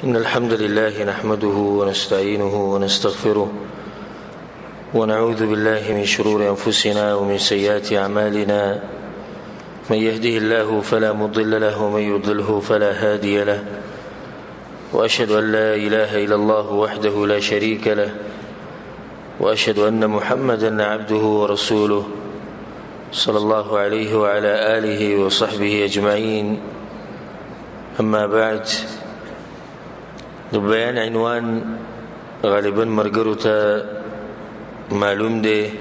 إن الحمد لله نحمده ونستعينه ونستغفره ونعوذ بالله من شرور أنفسنا ومن سيئات أعمالنا، من يهده الله فلا مضل له ومن يضلله فلا هادي له، وأشهد أن لا إله إلا الله وحده لا شريك له، وأشهد أن محمدا عبده ورسوله صلى الله عليه وعلى آله وصحبه أجمعين. أما بعد، د بیان عنوان غالبا مرګرو ته معلوم دی،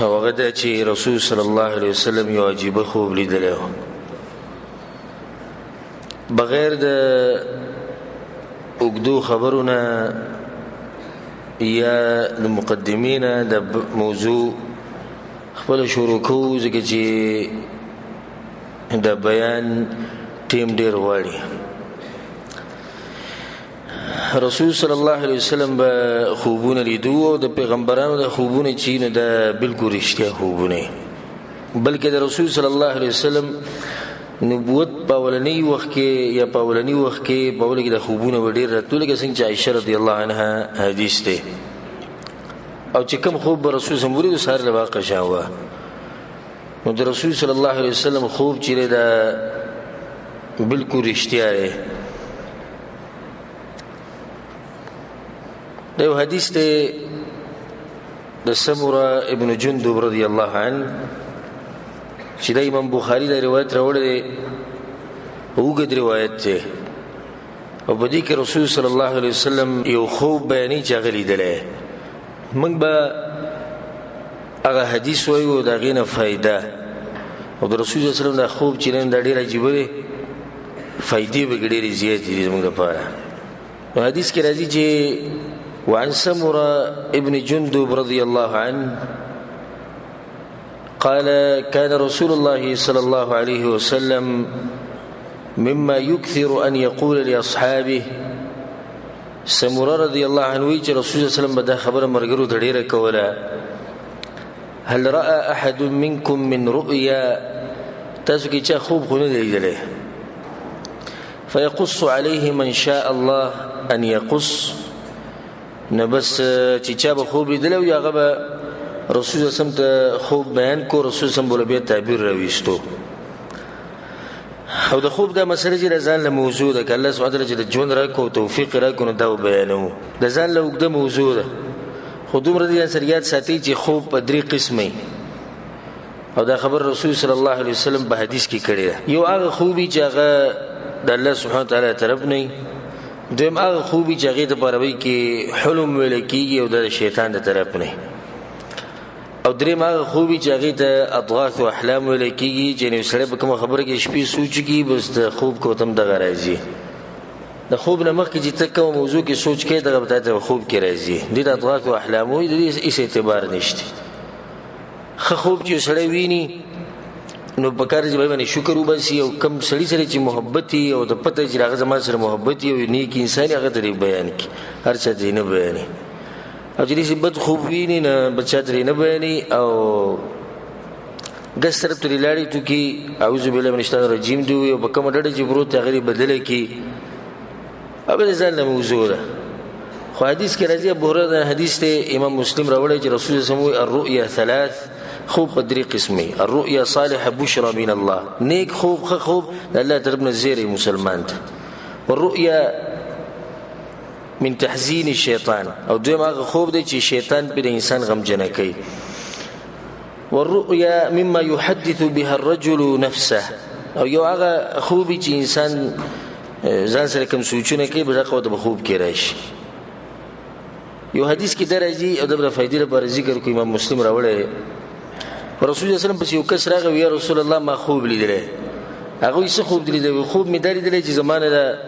او هغه دا چې رسول صلی الله علیه وسلم یو عجیبه خوب لیدلی و. بغیر د اوږدو خبرو نه یا د مقدمې نه د موضوع خپله شروع کوو، ځکه چې د بیان ټیم ډېر غواړي. رسول صلی الله علیه وسلم به خوبونه لیدو، او د پیغمبرانو د خوبونه چې نو دا بالکل رښتیا خوبونه، بلکې د رسول صلی الله علیه وسلم نبوت په اولني وخت کې یا په اولني وخت کې په اول کې د خوبونه به ډېر راتلو، لکه څنګه چې عایشه رضی الله عنها حدیث دی، او چې کوم خوب به رسول صلی الله علیه وسلم سهار له واقع شوه. نو د رسول صلی الله علیه وسلم خوب چې دا بالکل رښتیا دی. د یو حدیث دی د سمره ابن جندب رضی الله عنه، چې د امام بخاری د روایت راوړی دی، اوږد روایت دی، او په دې کې رسول صلی الله علیه وسلم یو خوب بیانوي چې هغه لیدلی. موږ به هغه حدیث وایو، د هغې نه فایده، او د رسول صلی الله علیه وسلم دا خوب چې نن دا ډېر عجیبه دی، فایدې به ډېرې زیاتې دي زموږ لپاره. نو حدیث کې راځي چې وعن سمره ابن جندب رضی الله عنه قال كان رسول الله صلى الله عليه وسلم مما يكثر أن يقول لأصحابه. سمره رضی الله عنه وی چې رسول الله صلی الله علیه وسلم به دا خبره مرګرو ته ډېره کوله، هل رأى أحد منكم من رؤيا، تاسو کې چا خوب خو نه دی لیدلی؟ فيقص عليه من شاء الله أن يقص. نو بس چې چا به خوب لیدلی وي هغه به رسول الله صلی الله علیه وسلم ته خوب بیان کو، رسول الله صلی الله علیه وسلم به بیا تعبیر راویستو. او د خوب دا مسله چې د ځان له موضوع ده، که الله سبحانه وتعالی چې د ژوند راکړو توفیق راکړو نو دا وبیانوو، د ځان له اوږده موضوع ده. خو دومره دې ځان سره یاد ساتئ چې خوب په درې قسمه، او دا خبر رسول صلی الله علیه وسلم په حدیث کې کړې ده. یو هغه خوب چې هغه د الله سبحانه وتعالی طرف نه، دویم هغه خوب چې هغې ته په عربۍ کې حلم ویل کېږي او د شیطان د طرف نه، او دریم هغه خوب چې هغې ته اضغاث و احلام ویل کېږي، چې یو سړی په کومه خبره کې شپې سوچ کړي بس د خوب کوتم دغه راځي. د خوب نه مخکې چې ته کومه موضوع کې سوچ کوې دغه به تا ته خوب کې راځي. دې ته اضغاث و احلام وایي، د دې هېڅ اعتبار نشته. ښه خوب چې یو سړی ویني نو په کار چې باندې شکر وباسي، او کم سړي سره چې محبت وي او د پته چې هغه زما سره محبت وي او نیک انسان هغه ته دې بیان کړي، هر چا ته یې نه بیانوي. او چې داسې بد خوب ویني نه بل چا ته یې نه بیانوي، او ګس طرف ته دې لاړې ټوکي اعوذ بالله من الشیطان الرجیم دې ووایي، او په کومه ډډه چې پروت دی هغه دې بدله کړي، او بل ځان له موضوع ده. خو حدیث کې راځي، ابو هريره دا حدیث دی امام مسلم راوړی چې رسول الله صلی الله علیه وسلم وایي الرؤيا ثلاث، خوب په درې قسمه، الرؤيا صالحه بشرى من الله، نیک خوب ښه خوب د الله طرف نه زیری مسلمان ته، والرؤيا من تحزین الشیطان، او دویم هغه خوب دی چې شیطان پرې د انسان غمجنه کوي، والرؤيا مما يحدث بها الرجل نفسه، او یو هغه خوب چې انسان ځان سره کوم سوچونه کوي بس هغه ورته په خوب کې راشي. یو حدیث کې دا راځي او د بل فایدې لپاره ذکر کوي، امام مسلم راوړی دی، رسول الله صلی الله علیه وسلم پسې یو کس راغی، یا رسول الله ما خوب لیدلی. هغه وایي څه خوب دې لیدلی؟ خوب مې دا لیدلی چې زما نه د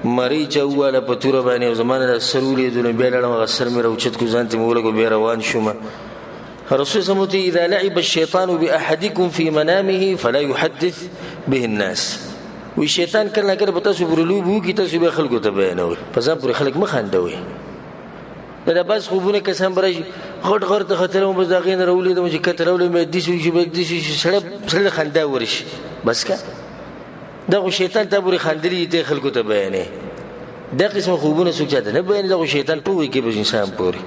مرۍ چا وواله په توره باندې، او زما نه د سر ولیدو، نو بیا لاړم هغه سر مې راوچت کړو، ځان ته مې ولګو، بیا روان شوم. رسول الله صلی الله علیه وسلم اذا لعب الشیطان باحدکم فی منامه فلا يحدث به الناس. وی شیطان کله کله په تاسو پورې لوبې وکړي، تاسو بیا خلکو ته بیانوئ، په ځان پورې خلک مه خندوئ. دا بعض خوبونه کسان به راشي غټ غر ته ختلی وم، بس د هغې نه راولېدم چې کته راولېدم، بیا داسې وشي، بیا داسې وشي، سړی له خندا ورشي. بس که دا خو شیطان تا پورې خندلي دي، ته یې خلکو ته بیانوې. دا قسم خوبونه څوک چاته نه بیانوي، دا خو شیطان ټوغې کوي په انسان پورې.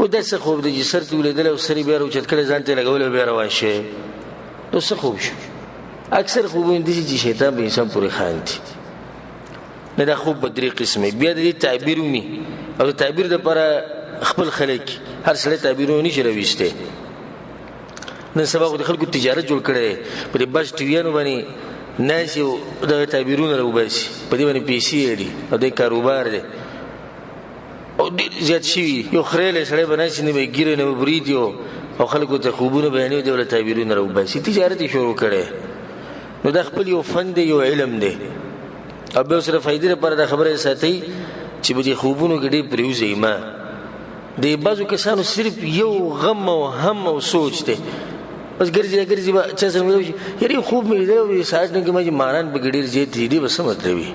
او دا څه خوب دی چې سر ته ولیدلی او سر یې بیا راوچت کړی، ځان ته یې لګولی او بیا روان شي، نو څه خوب شو؟ اکثر خوبونه داسې چې شیطان په انسان پورې خاندي. نه، دا خوب په درې قسمه، بیا د دې تعبیر ومي او د تعبیر دپاره خپل خلک هر سړی تعبیرونه نشي راویستی. نن سبا خو د خلکو تجارت جوړ کړی دی، په دې بس ټي ویانو باندې ناست او دغه تعبیرونه راوباسي، په دې باندې پیسې اړي او د کاروبار دی او ډېر زیات شوي. یو خریلی سړی به ناست نه به یې ږیره نه به برېت او خلکو ته خوبونه بیانوي، دی ورته تعبیرونه راوباسي، تجارت یې شروع کړی. نو دا خپل یو فن دی، یو علم دی، او بیا سره فایدې لپاره دا خبره یې ساتي چې په دې خوبونو کې ډېر پرېوځي. ما د بعضو کسانو صرف یو غم او هم او سوچ دی، بس ګرځي ګرځي به چا سره ملو شي، یاري خوب مې لیدلی او ساعت نه کې ما چې ماران پکې ډېر زیات دي، دې به څه مطلب وي؟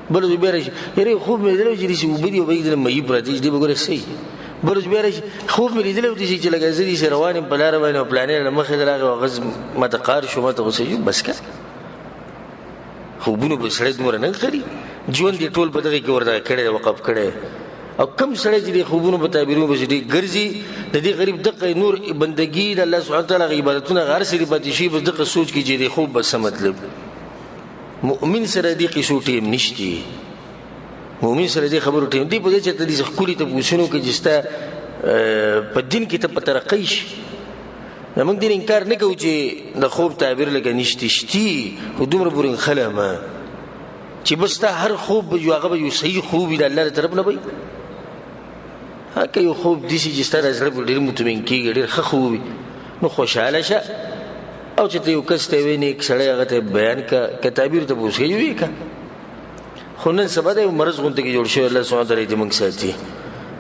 بل ورځ بیا راشي، یاري خوب مې لیدلی چې داسې اوبه دي او به یې مهیي پراته دي، دې به ګوره څه وي؟ بل ورځ بیا راشي، خوب مې لیدلی او داسې چې لکه زه داسې روان یم په لاره باندې او پلانې له مخې راغی او هغه ما ته قار شو، ما ته غوسه شو. بس که خوبونو به سړی دومره نه خري، ژوند یې ټول په دغې کې ورته کړی دی، وقف کړی. او کم سړی چې د خوبونو په تعبیرونو پسې ډېر ګرځي، د دې غریب دقه نور بندګي د الله سبحانه وتعالی هغه عبادتونه هغه هر څه دې پاتې شي، بس دقه سوچ کې چې د خوب به څه مطلب. مؤمن سره دې قصو ټیم نشتی، مؤمن سره دې خبرو ټیم دی. په دې چې ته دې ښکلي تپوسونو کې چې ستا په دین کې ته په ترقۍ شي. موږ دین انکار نه کوو چې د خوب تعبیر لکه نشتی، شتي، خو دومره پورې نښله مه چې بس ستا هر خوب به یو هغه به یو صحیح خوب وي د الله له طرف نه به وي. که یو خوب داسې چې ستا د زړه په ډېر مطمئن کېږي، ډېر ښه خوب وي، نو خوشحاله شه. او چې ته یو کس ته وې نیک سړی هغه ته بیان که، که تعبیر ته پوس کوي ویې که. خو نن سبا دا یو مرض غونته کې جوړ شوی، الله سبحانه وتعالی دې موږ ساتي.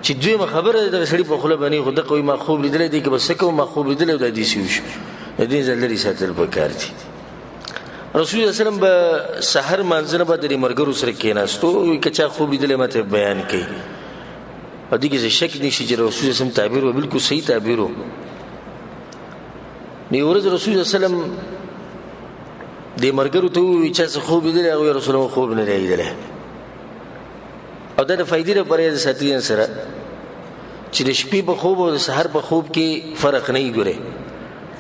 چې دویمه خبره ده دغه سړي په خوله باندې خو دغه وایي ما خوب لیدلی دی، که به څه کوم، ما خوب لیدلی او دا داسې وشو. د دې ځای لرې ساتل پکار دي. رسول الله صلی الله علیه وسلم به سحر مانځنه به د مرګرو سره کېناستو، که چا خوب لیدلی ما ته بیان کوي. او دې کې څه شک نشي چې رسول الله صلی الله علیه وسلم تعبیر و بالکل صحیح تعبیر و. نو یوه ورځ رسول الله صلی الله علیه وسلم دې مرګرو ته وویل چا څه خوب لیدلی؟ هغوی رسول الله خوب نه دی لیدلی. او دا د فایدې لپاره یې ساتي سره چې د شپې په خوب او د سحر په خوب کې فرق نه ګوري.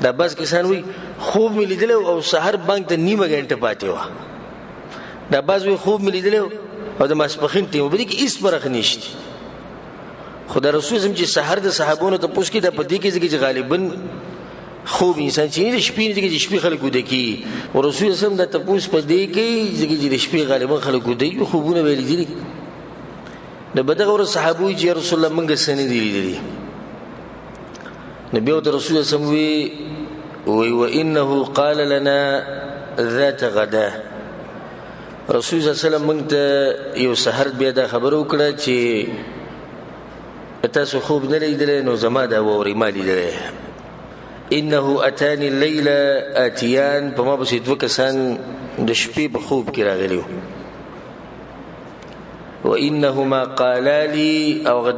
دا بعض کسان وایي خوب مې لیدلی او سحر بانک ته نیمه ګنټه پاتې وه. دا بعض وایي خوب مې لیدلی او د ماسپښین ټیم، په دې کې هېڅ فرق نشته. خو د رسول سم چې سحر د صحابونو ته پوس کې دا په دې کې ځکه چې غالبا خوب انسان چې د شپې نه ځکه چې شپې خلک ویده کېږي، او رسول سم دا تپوس په دې کې ځکه چې د شپې غالبا خلک ویده کېږي، خوبونه به یې لیدلي. نو به دغه ورځ صحابه وایي چې یا رسول الله موږ څه نه دي لیدلي. نو بیا ورته رسول سم وایي وانه قال لنا ذات غدا. رسول الله صلی الله علیه وسلم موږ ته یو سحر بیا دا خبره وکړه چې تاسو خوب نه لیدلی نو زما دا واورئ، ما لیدلی. انه اتاني الليل اتیان، په ما پسې دوه کسان د شپې په خوب کې راغلي وو. وانهما قالا لي، او هغه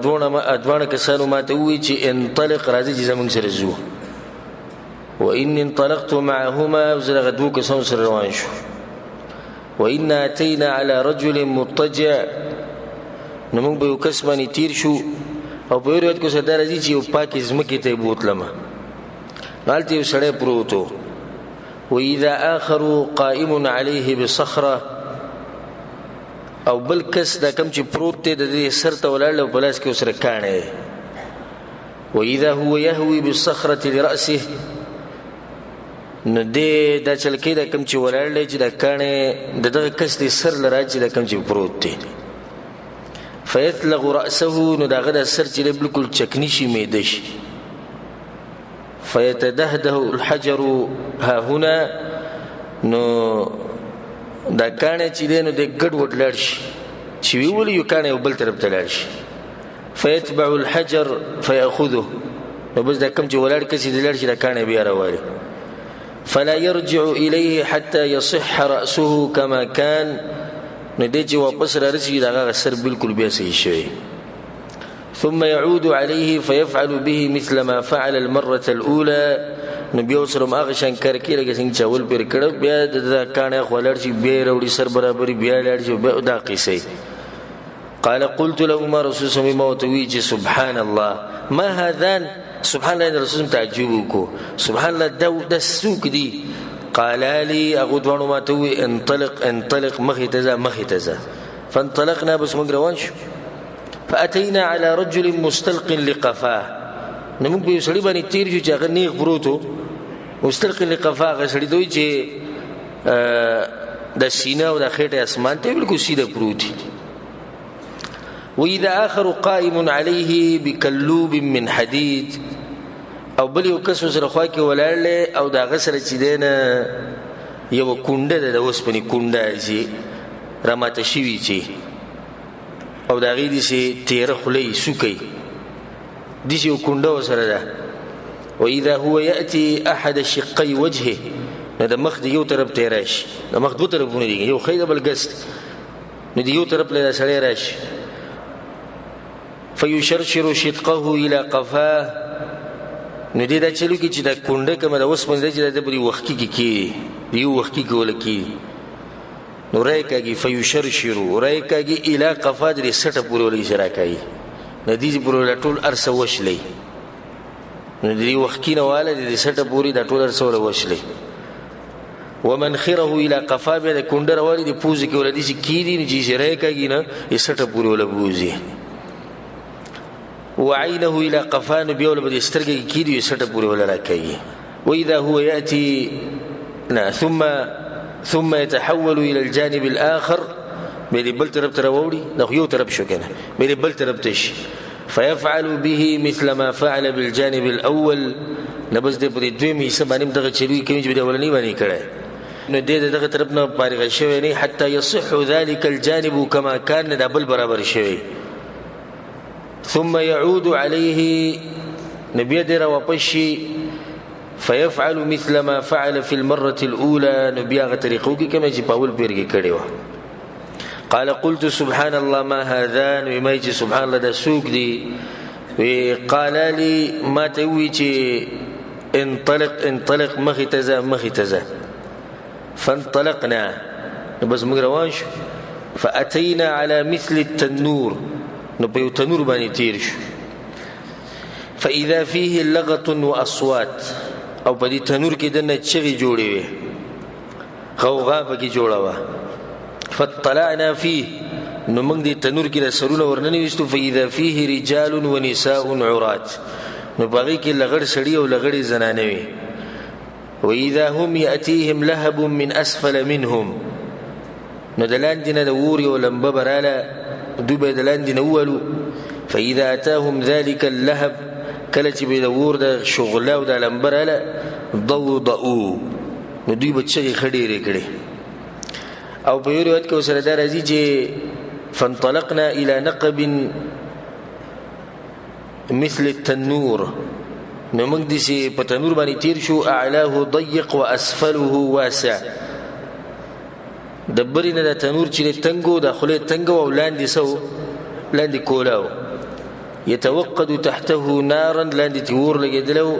دواړه کسانو ما ته وویل چې انطلق، راځي چې زموږ سره ځو. واني انطلقت معهما، زه دغه دوو کسانو سره روان شو. وإنا أتينا على رجل مضطجع، نو موږ به یو کس باندې تیر شو. او په یو روایت کې سره دا راځي چې یو پاکې ځمکې ته یې بوتلم، نو هلته یو سړی پروت و. وإذا آخر قائم عليه بصخرة، او بل کس دا کم چې پروت دی د دې سر ته ولاړ او په لاس کې ورسره کاڼی دی. وإذا هو يهوي بالصخرة لرأسه، نو دی دا چل کې دا کم چې ولاړ دی چې دا کاڼی د دغه کس د سر له راچې دا کم چې پروت دی. فیطلق رأسه، نو د هغه د سر چې دی بالکل چکني شي، میده شي. فیتدهده الحجر ها هنا، نو دا کاڼی چې دی نو دی ګډ وډ لاړ شي، چې ویې ولي یو کاڼی یو بل طرف ته لاړ شي. فیتبع الحجر فیأخذه، نو بس دا کم چې ولاړ کس دی لاړ شي دا کاڼی بیا راوالي. فلا يرجع إليه حتى يصح رأسه كما كان، نو دی چې واپس را رسېږي د هغه سر بالکل بیا صحیح شوی. ثم يعود عليه فيفعل به مثل ما فعل المرة الأولى، نو بیا ورسره هم هغه شان کار کوي لکه څنګه چې اول پېر کړی، بیا د ده کاڼی خو لاړ شي، بیا یې راوړي سر برابري، بیا لاړ شي، بیا دا قصې. قال قلت لهما رسول الله ما وتوی چې سبحان الله ما هذان. سبحان الله، رسول تعجب وکړو، سبحان الله دا د سوق دي. قال لي هغو دواړو ما ته ووی انطلق انطلق، مخې ته ځه مخې ته ځه. فانطلقنا، بس موږ روان شو. فأتينا على رجل مستلق لقفاه، نو موږ په یو سړي باندې تېر شو چې هغه نیغ پروت و. مستلق لقفاه هغه سړي ته وایي چې د سینه او د خېټې اسمان ته بالکل سیده پروت دی. وإذا آخر قائم عليه بکلوب من حديد، او بل یو کس سره خوا کې ولاړ دی او د هغه سره چې دی نه یوه کونډه ده، د اوسپنې کونډه چې راماته شوي چې او د هغې داسې تېره خوله یې سوکوي، داسې یو کونډه ورسره ده. وإذا هو يأتي أحد شقي وجهه، نو د مخ د یو طرف ته راشي، د مخ دوه طرفونه دي، یو ښی دی بل ګس، نو د یو طرف له سړی راشي. فیشرشر شدقه الى قفاه، نو دې دا چلو کې چې دا کونډه کومه د اوسپنې ده چې دا په دې وښکي کې کېږي، د یو وښکي کې وله کېږي، نو رای کاږي. فیشرشر رای کاږي الى قفاه، د دې سټه پورې ولګي چې راکاږي، نو دې پورې وله ټول هر څه وشلوي، نو د دې وښکي نه واله د دې سټه پورې دا ټول هر څه وله وشلوي. ومنخره الى قفا، بیا د کونډه راوالي د پوزې کې وله داسې کېږي، نو چې رای کاږي نه یې سټه پورې وله بوځي. وعينه الى قفا، نو بیا وله په دې سترګه کې کېږي، یې سټه پورې وله راکاږي. واذا هو ياتي ثم يتحول الى الجانب الاخر، بیا دې بل طرف ته راوړي، دا خو یو طرف شو که نه، بیا دې بل طرف ته شي. فيفعل به مثل ما فعل بالجانب الاول، نو بس دې په دې دویمې حصه باندې هم دغه چلوي کوي چې په دې اولنۍ باندې کړی، نو دې د دغه طرف نه فارغه شوی نه، حتی يصح ذلك الجانب كما كان، دا بل برابر شوی. ثم يعود عليه، نو بیا دې راواپس شي. فيفعل مثل ما فعل في المرة الأولى، نو بیا هغه طریقو کې کومه چې په اول پیر کې کړې وه. قال قلت سبحان الله ما هذا، نو ما چې سبحان الله دا څوک دي؟ وی قال لي ما ته وی چې انطلق انطلق، مخې ته ځه مخې ته ځه. فانطلقنا، نو بس موږ روان شو. فأتينا على مثل التنور، نو په یو تنور باندې تیر شو. فإذا فيه لغط وأصوات، او په دې تنور کې دننه چغې جوړې وې، غوغا پکې جوړه وه. فاطلعنا فيه، نو موږ دې تنور کې د سرونه ورننویستو. فإذا فيه رجال ونساء عرات، نو په هغې کې لغړ سړي او لغړې زنانه وې. وإذا هم يأتيهم لهب من أسفل منهم، نو د لاندې نه د اور یو لمبه به راله، دوی به یې د لاندې نه ووهلو. فإذا أتاهم ذلك اللهب، کله چې به یې د اور د شغله او د لمبه راله، ضوضؤ، نو دوی به چغې ښه ډېرې کړې. او په یو روایت کې ورسره دا راځي چې فانطلقنا إلى نقب مثل التنور، نو موږ داسې په تنور باندې تېر شو. اعلاه ضیق واسفله واسع، د برې نه د تنور چې دی تنګ و، د خولې تنګه وه او لاندې څه و، لاندې کولا و. يتوقد تحته نارا، لاندې ترې اور لګېدلی و.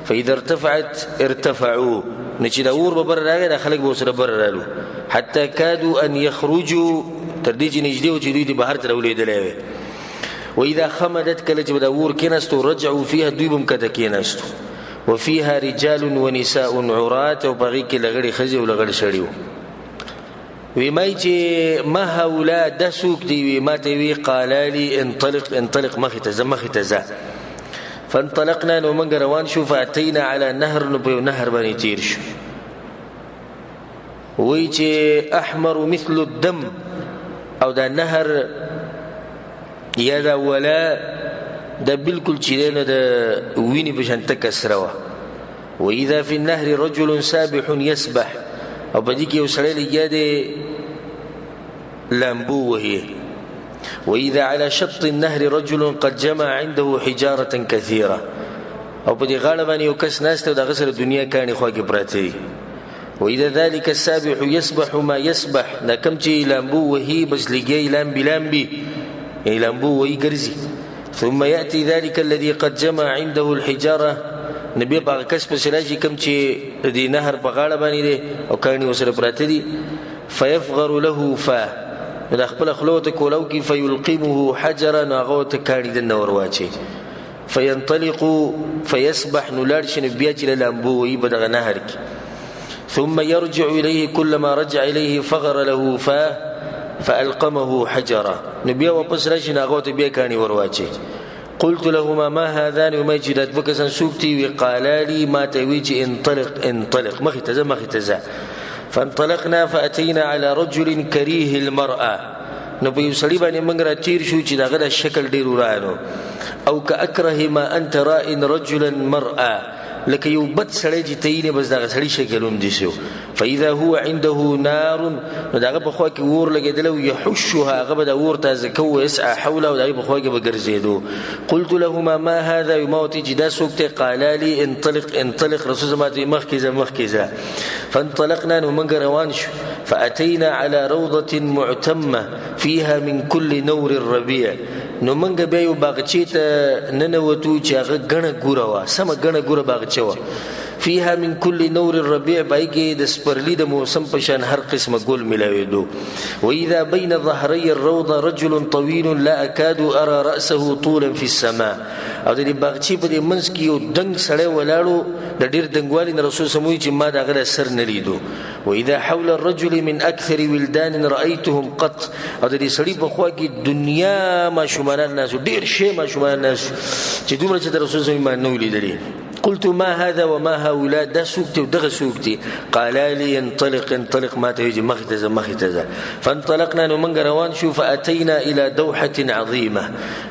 فإذا ارتفعت ارتفعوا، نو چې دا اور به بره راغی، دا خلک به ورسره بره رالو. حتی کادو ان یخرجوا، تر دې چې نږدې و چې دوی دې بهر ته راولېدلی وی. وإذا خمدت، کله چې به دا اور کېناستو، رجعوا فيها، دوی به هم کښته کېناستو. وفيها رجال ونساء عرات، او په هغې کې لغړې ښځې او لغړ سړي وو. وی ما چې ما هؤلاء، دا څوک دي؟ وی ما ته وی قال لي انطلق انطلق، مخې ته ځه مخې ته ځه. فانطلقنا، نو موږ روان شو. فاتینا على نهر، نو په یو نهر باندې تیر شو. وی چې احمر مثل الدم، او دا نهر یا دا ولا دا بالکل چې دی نو د وینې په شان تکه سره وه. واذا في النهر رجل سابح يسبح، او په دې کې یو سړی لګیا دی لامبو وهي. واذا على شط النهر رجل قد جمع عنده حجاره كثيره، او په دې غاړه باندې یو کس ناست او د هغه سره دنیا کاڼي خوا کې پراته دي. واذا ذلك السابح يسبح ما يسبح، دا کوم چې لامبو وهي بس لګیا لامبي لامبي، یعنی لامبو وهي ګرځي. ثم يأتي ذلك الذي قد جمع عنده الحجاره، نو بیا په هغه کس پسې راشي کوم چې د دې نهر په غاړه باندې دی او کاڼي ورسره پراته دي. فيفغر له فاه، نو د خپل خوله ورته کولاو کړي، فیلقمه حجرا، نو هغه ورته کاڼي دننه ور واچوي، فینطلق فیسبح، نو لاړ شي، نو بیا چې له لامبو وهي په دغه نهر کې. ثم يرجع إليه كلما رجع إليه فغر له فاه فألقمه حجرا، نو بیا واپس راشي، نو هغه ورته بیا کاڼي ور واچوي. قلت لهما ما هذان، وما چې دا دوه کسان څوک دي؟ وی قالا لي، ما ته وی چې انطلق انطلق، مخې ته ځه مخې ته ځه. فانطلقنا فأتينا على رجل كريه المرأة، نو په یو سړي باندې موږ را تېر شو چې د هغه د شکل ډېر ورانو، او كأكره ما أنت راء رجلا مرأة، لکه یو بد سړی چې ته یې بس دغه سړي شکل هم داسې و. فإذا هو عنده نار، نو د هغه په خوا کې اور لګېدلی و، یحشها، هغه به د اور تازه کوو، ویسعى حوله، او د هغې په خوا کې به ګرځېدو. قلت لهما ما هذا، ما ورته چې دا څوک دی؟ قالا لي انطلق انطلق، رسول زما ته مخکې ځه مخکې ځه. فانطلقنا، نو موږ روان شو. فأتينا على روضة معتمة فيها من كل نور الربيع، نو موږ بیا یو باغچې ته ننوتو چې هغه ګڼه ګوره وه، سمه ګڼه ګوره باغچه وه. فيها من كل نور الربيع، پای کې د سپرلي د موسم په شان هر قسمه ګل ملاوېدو. وإذا بين ظهري الروضة رجل طويل لا أكاد أرى رأسه طولا في السماء، او د دې باغچې په دې منځ کې یو دنګ سړی ولاړو، د ډېر دنګوالي نه رسول سم وایي چې ما د هغه سر نه لیدو. وإذا حول الرجل من أكثر ولدان رأيتهم قط، او د دې سړي په خوا کې دنیا ماشومانان ناست وو، ډېر شی ماشومانان ناست وو چې دومره چې د رسول سم ما نه وو لیدلي. قلت ما هذا وما هؤلاء، دا څوک دی او دغه څوک دی؟ قالا لي انطلق انطلق، ما ته وایي چې مخې ته ځه مخې ته ځه. فانطلقنا، نو موږ روان شو. فأتينا إلى دوحة عظيمة،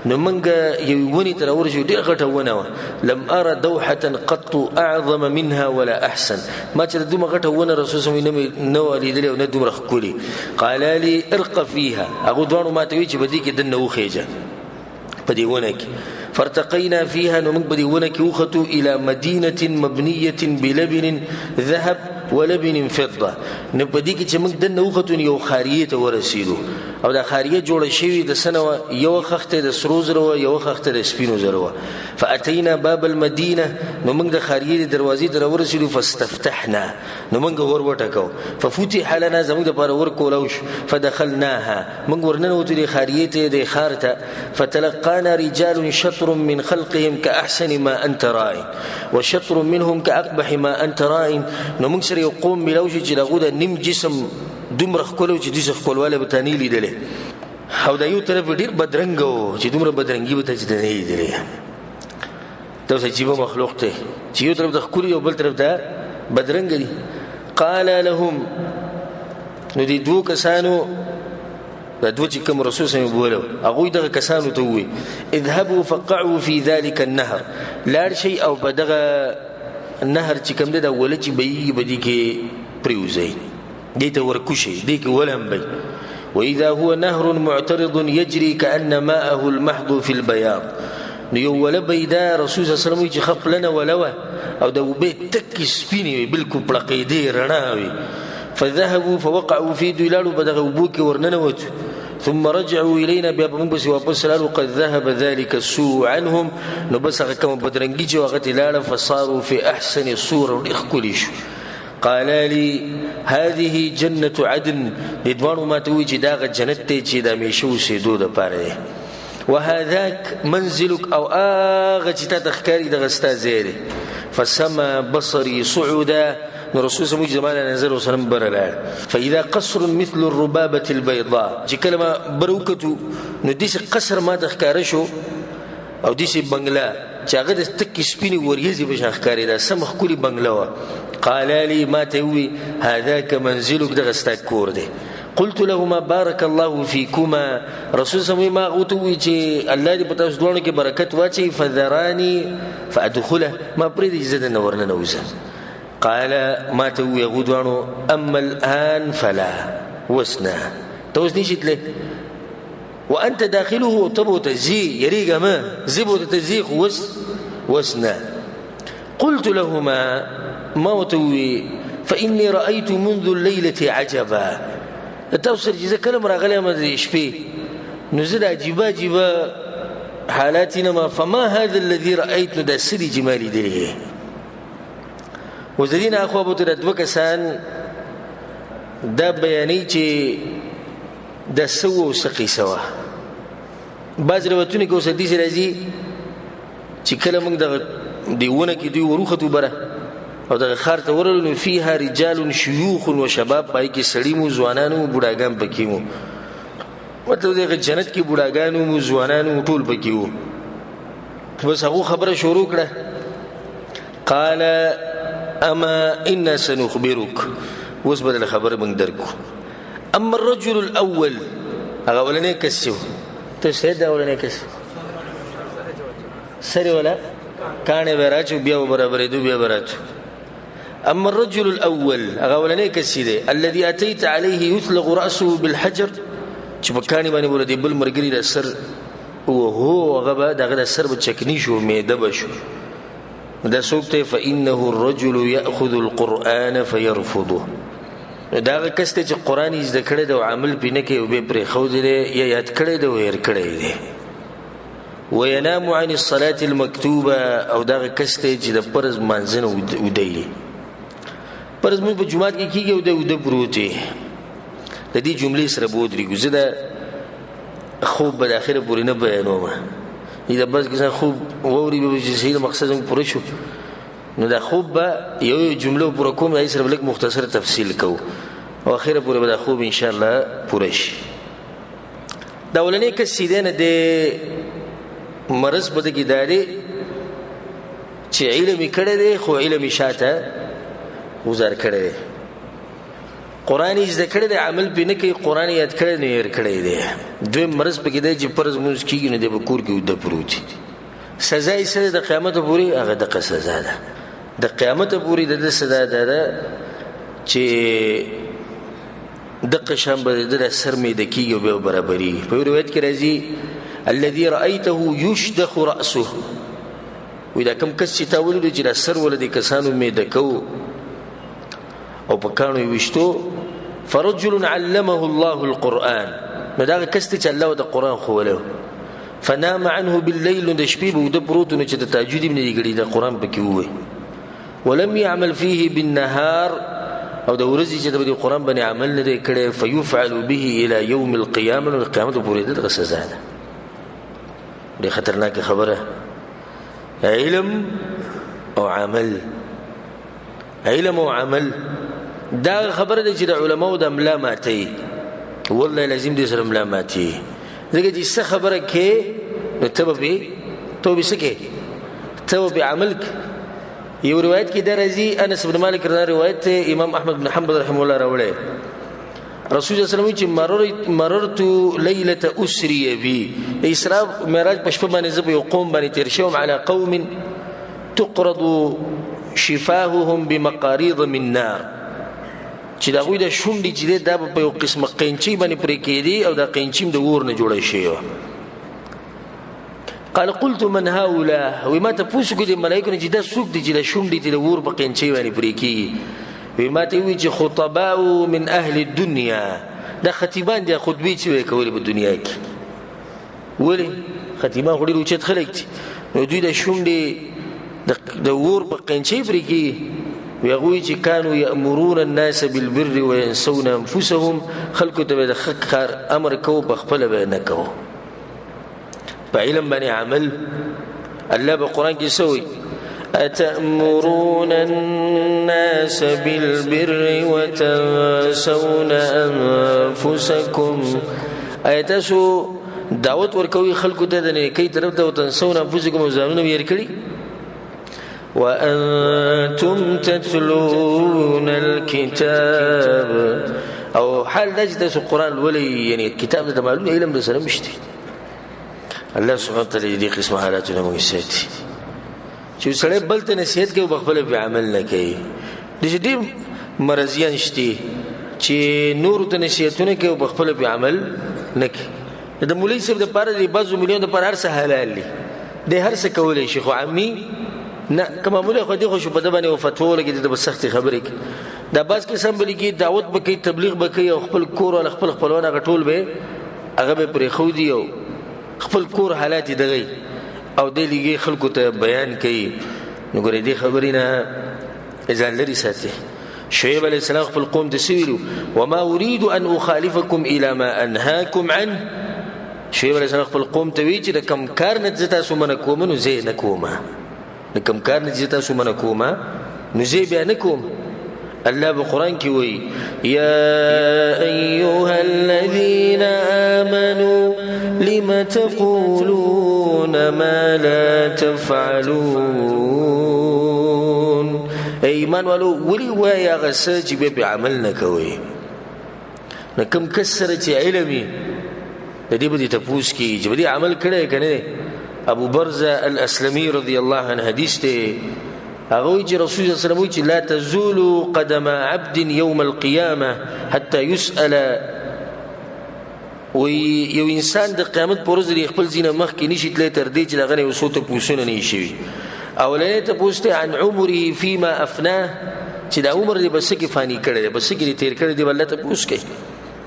نو موږ یوې ونې ته راورسېدو، ډېره غټه ونه وه. لم أرى دوحة قط أعظم منها ولا أحسن، ما چې دومره غټه ونه رسول صلی الله علیه وسلم نه وه لیدلې او نه دومره ښکلې. قالا لي ارق فيها، هغو دواړو ما ته وایي چې په دې کې دننه وخېژه په دې ونه کې. فارتقينا فيها، نو موږ په دې ونه کې وختو. إلى مدينة مبنية بلبن ذهب ولبن فضة، نو په دې کې چې موږ دننه وختو نو یو ښاریې ته ورسېدو، او دا ښاریه جوړه شوې د څه نه وه؟ یوه خښته د سرو زرو وه، یوه خښته د سپینو زرو وه. فأتينا باب المدينة، نو موږ د ښاریې د دروازې ته راورسېدو. فاستفتحنا، نو موږ ور وټکو. ففتح لنا، زموږ دپاره ور کولاو شو. فدخلناها، موږ ورننوتو دې ښاریې ته، دې ښار ته. فتلقانا رجال شطر من خلقهم كأحسن ما أنت رائن وشطر منهم كأقبح ما أنت رائن، نو موږ سره یو قوم ملاو شو چې د هغو د نیم جسم دومره ښکلی و چې داسې ښکلوالی به تا نه لیدلی، او دا یو طرف ډېر بدرنګه و چې دومره بدرنګي به تا چې نه لیدلی. دا اوس عجیبه مخلوق دی چې یو طرف ته ښکلي او بل طرف ته بدرنګه دي. قال لهم، نو دې دوو کسانو، دا دوه چې کوم رسول سم بولو، هغوی دغه کسانو ته وویل اذهبوا فقعوا في ذلك النهر، لاړ شئ او په دغه نهر چې کوم دی دا وله چې بهیږي په دې کې پرېوځئ، دې ته ورکوشئ، دې کې ولمبئ. وإذا هو نهر معترض يجري كأن ماءه المحض في البياض، نو یو وله بيدا رسول صلی الله علیه وسلم وایي چې ښه پلنه وله وه او د اوبه تکې سپینې وې، بالکل پړقېدې رڼا وې. فذهبوا فوقعوا في، دوی لاړو په دغه اوبو کې ورننوتو. ثم رجعوا إلينا، بیا په موږ پسې واپس لاړو. قد ذهب ذلك السوء عنهم، نو بس هغه کومه بدرنګي چې هغه ترې لاړه. فصاروا في أحسن صورة، ډېر ښکلي شو. قال لي هذه جنة عدن، دې دواړو ما ته وویل چې دا هغه جنت دی چې د همېشه اوسېدو دپاره دی. وهذاك منزلك، او هغه چې تا ته ښکاري دغه ستا ځای دی. فسما بصري صعودا، نو رسول سمو چې زما نظر وسلم بره لاړ. فإذا قصر مثل الربابة البيضاء، چې کله ما بره وکتو نو داسې قصر ما ته ښکاره شو او داسې بنګله چې هغه د تکې سپینې وریځې په شان ښکارېده، سمه ښکلې بنګله وه. قال لي، ما ته وویل هذاک منزلک، دغه ستا کور دی. قلت لهما بارك الله فيكما، رسول سموي ما هغو ته وویل چې الله دې په تاسو دواړو کې برکت واچوي. فذراني فأدخله، ما پرېږدي چې زه دننه ورننوځم. قال، ما ته وویل هغو دواړو اما الآن فلا، اوس نه، ته اوس نشي تللی. وأنت داخله، ته به ورته ځې، یېرېږه مه، ځې به ورته ځې، خو اوس اوس نه. قلت لهما، ما ورته وویل فإني رأيت منذ الليلة عجبا، تاسو سره چې زه کله هم راغلی یم د شپې، نو زه د عجیبه عجیبه حالات نه ما. فما هذا الذي رأيت، نو دا څه دي چې ما لیدلي؟ اوس د دې نه اخوا به ورته دا دوه کسان دا بیانوي چې دا څه وو او څه قصه وه. بعض روایتونو کې اوس حدیث راځي چې کله موږ دغه دې ونه کې دوی وروختو بره او دغه ښار ته ورغلو، نو فیها رجال شیوخ و شباب، پای کې سړي مو، ځوانان وو، بوډاګان پکې وو. مطلب دغه جنت کې بوډاګان وو، ځوانان وو، ټول پکې وو. بس هغو خبره شروع کړه، قال اما انا سنخبرک، اوس به درله خبره موږ درکو. اما الرجل الاول، هغه اولنی کس چې و، ته څه دی اولنی کس؟ سرې ولا کاڼی به راچو، بیا به برابرېدو، بیا به راچو. اما الرجل الاول، هغه اولنی کس چې دی، الذي اتيت عليه يثلغ راسه بالحجر، چې په کاڼي باندې به د بل ملګري د سر وهو، هغه به د هغه د سر به چکني شو، میده به شو. دا څوک دی؟ فانه الرجل یاخذ القرآن فیرفضه. دا هغه کس دی چې قرآن یې زده کړی دی او عمل پرې نه کوي او بیا یې پرېښودی دی، یا یاد کړی دی او هېر کړی دی. وینام عن الصلاة المکتوبه، او دا هغه کس دی چې د فرض لمانځه نه وده وي. فرض لمونځ په جومات کې کېږي او دی وده پروت وي. د دې جملې سره به ودرېږو. زه دا خوب به د اخره پورې نه بیانوم، دا بعض کسان خوب واوري به چې صحیح مقصد زموږ پوره شو، نو دا خوب به یو یو جمله پوره کوم، هغې سره به لږ مختصر تفصیل کوو او اخره پورې به دا خوب انشاءالله پوره شي. دا اولنی کس چې دی نه دی مرض په ده کې دا دی چې علم یې کړی دی خو علم یې شاته غوځار کړی دی، قرآن یې زده کړی دی عمل پرې نه کوي، قرآن یې یاد کړی نو یې هېر کړی دی. دویم مرض پکې دی چې فرض لمونځ کېږي نو دی به کور کې اوده پروت وي. سزا یې څه ده؟ د قیامته پورې هغه دغه سزا ده. د قیامته پورې د ده سزا دا ده چې دقه شان به د ده سر میده کېږي او بیا به برابرېږي. په یو روایت کې راځي الذي رأيته يشدخ رأسه، وایي دا کوم کس چې تا ولیدو چې دا سر وله د کسانو میده کوو او په کاڼو یې ویشتو، فرجل علمه الله القرآن، نو دا هغه کس دی چې الله ورته قرآن ښوولی و. فنام عنه باللیل، نو د شپې به وده پروت و، نو چې د تهجد یې هم نه دی کړي دا قرآن پکې ووایي. ولم يعمل فيه بالنهار، او د ورځې چې د قرآن باندې عمل نه دی کړی، فيفعل به الى يوم القيامة، نو د قیامت پورې دغه سزا ده. ډېره خطرناکه خبره، علم او عمل، علم او عمل دا خبره ده چې د علماو د ملا ماتوي، والله لازم دې سره ملا ماتوي، ځکه چې څه خبره کې نو ته به پرې، ته به څه کې، ته به پرې عمل کې. یو روایت کې دا راځي، انس بن مالک رضی الله روایت دی، امام احمد بن حنبل رحمه الله راوړی، رسول الله صلی الله علیه وسلم چې مررت لیلة اسری بی، د اسراء معراج په شپه باندې زه په یو قوم باندې تېر شوم، علی قوم تقرض شفاههم بمقاریض من نار، چې د هغوی د شونډې چې دی دا به په یو قسمه قینچۍ باندې پرې کېدې او دا قینچۍ هم د اور نه جوړه شوې وه. قال قلت من هؤلاء، وی ما ته پوښتنه وکړه د ملایکو نه چې دا څوک دي چې د شونډې د اور په قینچۍ باندې پرې کېږي؟ وی ما ته وویل چې خطباء من اهل الدنیا، دا خطیبان دي، خطبې چې به یې کولې په دنیا کې. ولې خطیبان خو ډېر اوچت خلک دي، نو دوی د شونډې د اور په قینچۍ پرې کېږي. وی هغوی چې کانو یأمرون الناس بالبر وینسون انفسهم، خلکو ته به د ښه کار امر کوو، په خپله به یې نه کوو. په علم باندې عمل، الله په قرآن کې څه وایي؟ أتأمرون الناس بالبر وتنسون أنفسكم، آیا تاسو دعوت ورکوي خلکو ته د نیکۍ طرف ته، وتنسون انفسکم، او ځانونه مې هېر کړي؟ وأنتم تتلون الكتاب، او حال دا چې تاسو قرآن لولئ، یعنې کتاب درته معلوم دی، علم درسره نشته. الله سبحانه وتعالی دې قسمه حالاتونه موږ ساتي چې سړی بل ته نصیحت کوي په خپله پرې عمل نه کوي. داسې ډېر مرضیان شته چې نورو ته نصیحتونه کوي او په خپله پرې عمل نه کوي. د مولوي صاحب دپاره د بعضو ملیون دپاره هر څه حلال دي، دی هر څه کولی شي، خو عامي نه. که معمولي خو دې خو شو په ده باندې یوه فتوا ولګېده، ده به سختې خبرې کوي. دا بعض کسان به لیکي دعوت به کوي، تبلیغ به کوي، او خپل کور والا خپل خپلوان هغه ټول به هغه به پرېښودي او خپل کور حالات یې دغه او دی لګي خلکو ته بیان کوي. نو ګورې دې خبرې نه ځان لرې ساتي. شعیب علیه السلام خپل قوم ته څه ویلو؟ وما اريد ان اخالفکم الى ما انهاکم عنه. شعیب علیه السلام خپل قوم ته وی چې د کم کار نه زه تاسو منع کوم نو زه یې نه کوم، د کم کار نه زه تاسو منع کوم نو زه یې بیا نه کوم. الله په قرآن کې وایي یا ایها الذین آمنوا لم تقولون ما لا تفعلون. ای ایمان والو ولي وایي هغه څه چې بیا پرې عمل نه کوئ؟ نو کوم کس سره چې علم وي د دې به دې تپوس کېږي چې په دې عمل کړی که نه دی. ابو برزه الاسلمي رضی الله عنه حدیث دی، هغه وایي چې رسول الله صلی الله علیه وسلم وایي چې لا تزول قدم عبد یوم القیامه حتی یسأل. وایي یو انسان د قیامت پر ورځ د خپل ځای نه مخکې نشي تللی تر دې چې د هغه نه یو څو تپوسونه نه شوي. اولنی تپوس دی عن عمره فيما افناه، چې دا عمر دې په څه کې فاني کړی دی، په څه کې دې تېر کړی دی، به الله تپوس کوي.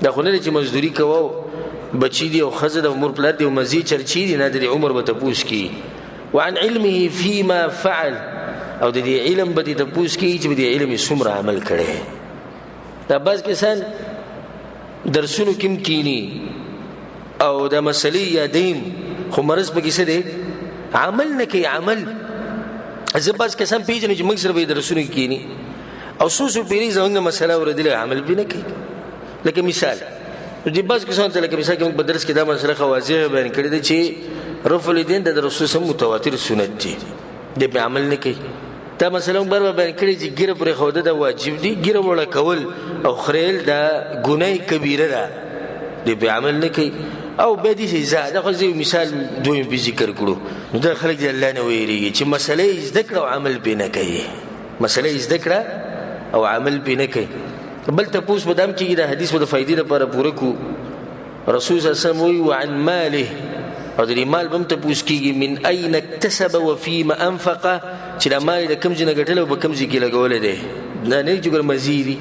دا خو نه دی چې مزدوري کوه بچي دي او ښځه ده او مور پلار دي او مزې چرچې دي، نه، د دې عمر به تپوس کوي. وعن علمه فيما فعل، او د دې علم به دې تپوس کوي چې په دې علم یې څومره عمل کړی. دا بعض کسان درسونو کې هم کینی او دا مسلې یادیم، خو مرض پکې څه دی؟ عمل نه کوي. عمل زه بعض کسان پېژنم چې موږ سره به یې درسونو کې کینی او څو څو پېرې زموږ مسله اورېدلې، عمل پرې نه کوي. لکه مثال دې بعض کسانو ته، لکه مثال کې موږ په درس کې دا مسله ښه واضح بیان کړې ده چې رفع الیدین د رسول سم متواتر سنت دی، دې پرې عمل نه کوي. دا مسله موږ بار بیان کړې چې ږیره پرېښوده دا واجب دي، ږیره وړه کول او خریل دا ګناه کبیره ده، دې پرې عمل نه کوي. او بیا دې سزا دا خو زه یو مثال دویم پرې ذکر کړو. نو دا خلک دې الله نه ویرېږي چې مسله یې زده کړه او عمل پرې نه کوي، مسله یې زده کړه او عمل پرې نه کوي. بل تپوس به دا هم کېږي، دا حدیث به د فایدې لپاره پوره کړو. رسول صلی الله علیه وسلم وایي وعن ماله، او د دې مال به هم تپوس کېږي، من اين اکتسب وفيما انفق، چې دا مال یې د کوم ځای نه ګټلی او په کوم ځای کې لګولی دی. دا نه چې ګوره مزې دي،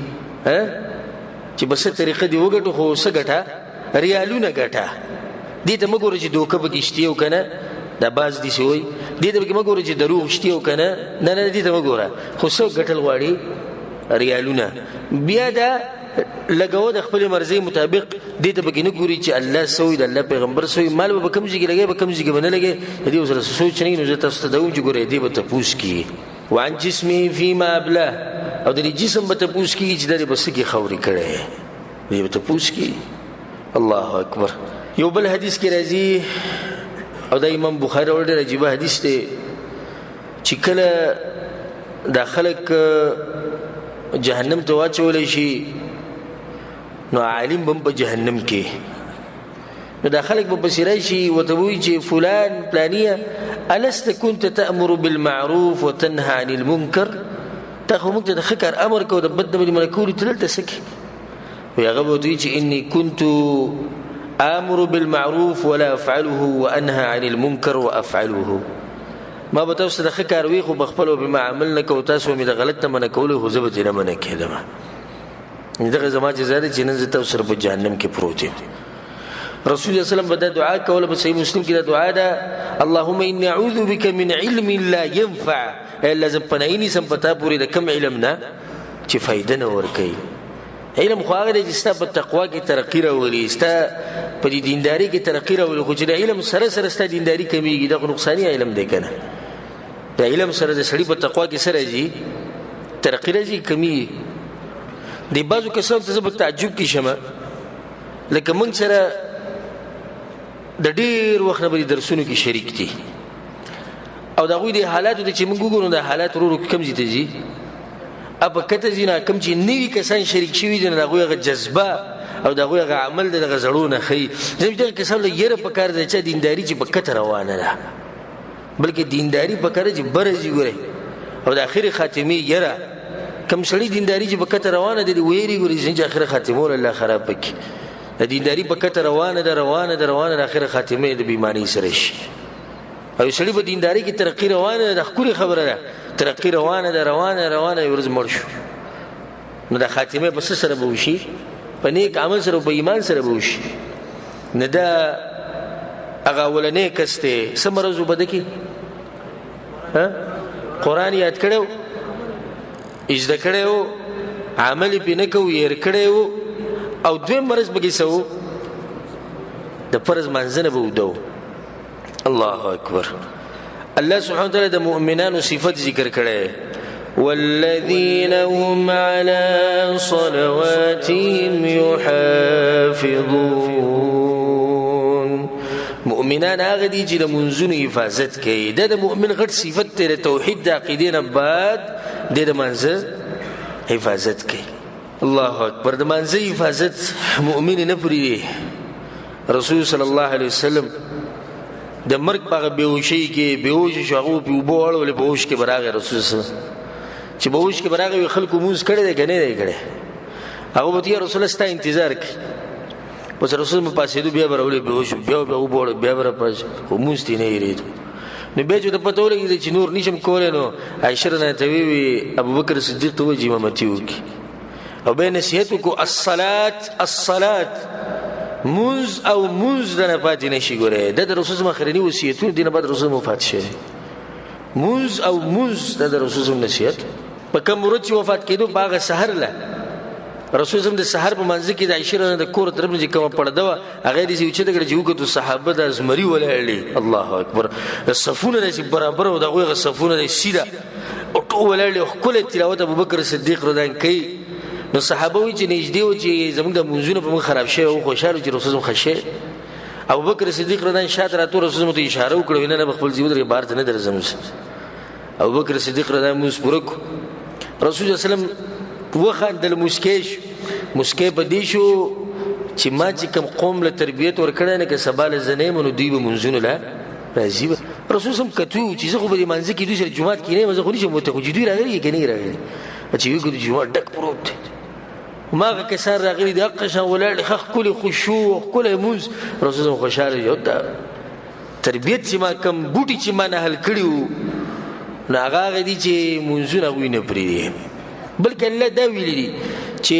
چې په څه طریقه دې وګټو، خو څه ګټه؟ ریالونه ګټه. دې ته مه ګوره چې دوکه پکې شته او که نه، دا باز دي څه وایي، دې ته پکې مه ګوره چې دروغ شته او که نه، نه نه، دې ته مه ګوره، خو څه ګټل غواړي؟ ریالونه. بیا دا لګوه د خپلې مرضۍ مطابق، دې ته پکې نه ګوري چې الله څه وایي، د الله پیغمبر څه وایي، مال به په کوم ځای کې لګوي، په کوم ځای کې به نه لګوي، د دې ورسره سوچ نه وي. نو زه تاسو ته دا وایم چې ګورئ دې به تپوس کېږي. وعن جسمه فيما ابلاه، او د دې جسم به تپوس کېږي چې دا دې په څه کې خاورې کړی، دې به تپوس کېږي. الله اکبر. یو بل حدیث کې راځي، او دا امام بخاري راوړی، ډېر عجیبه حدیث دی، چې کله دا خلک جهنم ته واچولی شي نو عالم به هم په جهنم کې، نو دا خلک به پسې راشي ورته وایي چې فلان پلانیه الست كنت تأمر بالمعروف وتنهى عن المنکر، تا خو موږ ته د ښه کار امر کوو، د بد نه به دې منع کولو، ته دلته څه کوې؟ وایي هغه به ورته وایي چې اني كنت آمر بالمعروف ولا أفعله وأنهى عن المنکر وأفعله. ما به تاسو ته د ښه کار وی، خو په خپله به ما عمل نه کوو، تاسو به مې د غلط نه منع کولو، خو زه به ترې نه منع کېدم. دغه زما جزا ده چې نن زه تاسو سره په جهنم کې پروت یم. رسول الله صلی الله علیه وسلم به دا دعا کوله، په صحیح مسلم کې دا دعا ده، اللهم اني اعوذ بك من علم لا ينفع. ای الله زه پناه نیسم په تا پورې د کوم علم نه چې فایده نه ورکوي. علم خو هغه دی چې ستا په تقوا کې ترقي راولي، ستا په دې دینداري کې ترقي راولي، خو چې د علم سره سره ستا دینداري کمیږي، دا خو نقصاني علم دی که نه. د علم سره د سړي په تقوا کې څه راځي؟ ترقي راځي، کمیږي. د بعضو کسانو ته زه په تعجب کې شم، لکه موږ سره د ډېر وخت نه به دې درسونو کې شریک دي، او د هغوی د حالاتو ته چې موږ وګورو، دا حالات ورو ورو کوم ځای ته ځي؟ په کته ځي نه، کوم چې نوي کسان شریک شوي دي، نو د هغوی هغه جذبه او د هغوی هغه عمل د دغه زړو نه ښیي. زه دغه کسان له یره په کار دی چې دینداري چې په کته روانه ده، بلکې دینداري په کار چې بره ځي ګورئ، او د اخري خاتمې یره کوم سړي دینداري چې په کته روانه ده، ویري ګوري چې اخره خاتمه ول الله خراب پکې. د دینداري په کته روانه ده، روانه ده، روانه ده، اخره خاتمه د بیماری سره شي. او سړي په دینداري کې ترقي روانه ده، د ښکلې خبره ده، ترقي روانه ده، روانه روانه، یو ورځ مړ شو، نو د خاتمه په څه سره به وشي؟ په نیک عمل سره، په ایمان سره به وشي. نه دا هغه اولنی کس دی، څه مرض و په ده کې؟ قرآن یاد کړی و، زده کړی و، عمل یې پرې نه کوو، هېر کړی و. او دویم مرض پکې څه و؟ د فرض لمانځه نه به اوده و. الله اکبر. الله سبحانه وتعالی د مؤمنانو صفت ذکر کړی، والذین هم علی صلواتهم یحافظون. مؤمنان هغه دي چې د منځونو حفاظت کوي. دا د مؤمن غټ صفت دی، د توحید د عقیدې نه بعد د لمانځه حفاظت کوي. الله اکبر. د مانځه حفاظت مؤمن نه پرېږدي. رسول صلی الله علیه وسلم د مرګ په هغه بېهوشۍ کې بېهوشه شو، هغه پې اوبه واړولې، په هوش کې به راغی. رسول صلی الله علیه وسلم چې په هوش کې به راغی، وایي خلکو لمونځ کړی دی که نه دی کړی؟ هغه به یا رسول الله ستا انتظار کوي. پس رسول به پاڅېدو، بیا به راولې بېهوش شو، بیا به اوبه واړولې، بیا به راپاڅېدو، خو لمونځ ترې نه هېرېدو. نو بیا چې ورته پته ولګېده چې نور نشم کولی، نو عایشه رضی ته وویل ابوبکر صدیق ته ووایي چې امامتي وکړي، او بیا نصیحت وکړو، الصلاة الصلاة، مونځ او مونځ د نه پاتې نه شي. ګورې دا د رسول زما اخرني وصیتونه دي، نه بعد رسول وفات شوی. مونځ او مونځ دا د رسول زما نصیحت. په کوم ورځ چې وفات کېدو په هغه سحر له رسول زم د سحر په منځ کې د عائشې رضی د کور طرف نه چې کومه پرده وه، هغه یې داسې اوچته کړه چې وکتو صحابه د زمري ولاړ دي. الله اکبر. صفونه داسې برابر او د هغوی هغه صفونه داسې سیده او ټول ولاړ دي. ښکلی تلاوت ابوبکر صدیق رضی الله عنه کوي. نو صحابه وایي چې نږدې و چې زموږ د لمونځونه په موږ خراب شوی او خوشحاله چې رسول ښه شوی. ابوبکر صدیق رضی الله عنه شاته راتلو، رسول ته اشاره وکړه، ویل نه، به خپل ځای ودرېږه، بهر ته نه درځم. ابوبکر صدیق رضی الله عنه لمونځ پوره کړو. رسول الله صلی الله علیه وسلم وخندل، موسکی شو. موسکی په دې شو چې ما چې کوم قوم له تربیت ورکړی نه، که سبا له زه نه یم نو دوی به لمونځونو له راځي به. رسول سم کتو چې زه خو به دې مانځه کې دوی سره جومات کې نه یم، زه خو نشم وتی، خو چې دوی راغلي که نه راغلي، چې وګورو جومات ډک پروت دی، ما هغه کسان راغلي دي، هغه شان ولاړ دي، ښه ښکلی خشوع ښکلی لمونځ. رسول سم خوشحاله شو. دا تربیت چې ما کوم بوټي چې ما نهل کړي وو، نو هغه هغه دي چې لمونځونه هغوی نه پرېږدي. بلکې الله دا ویلي دي چې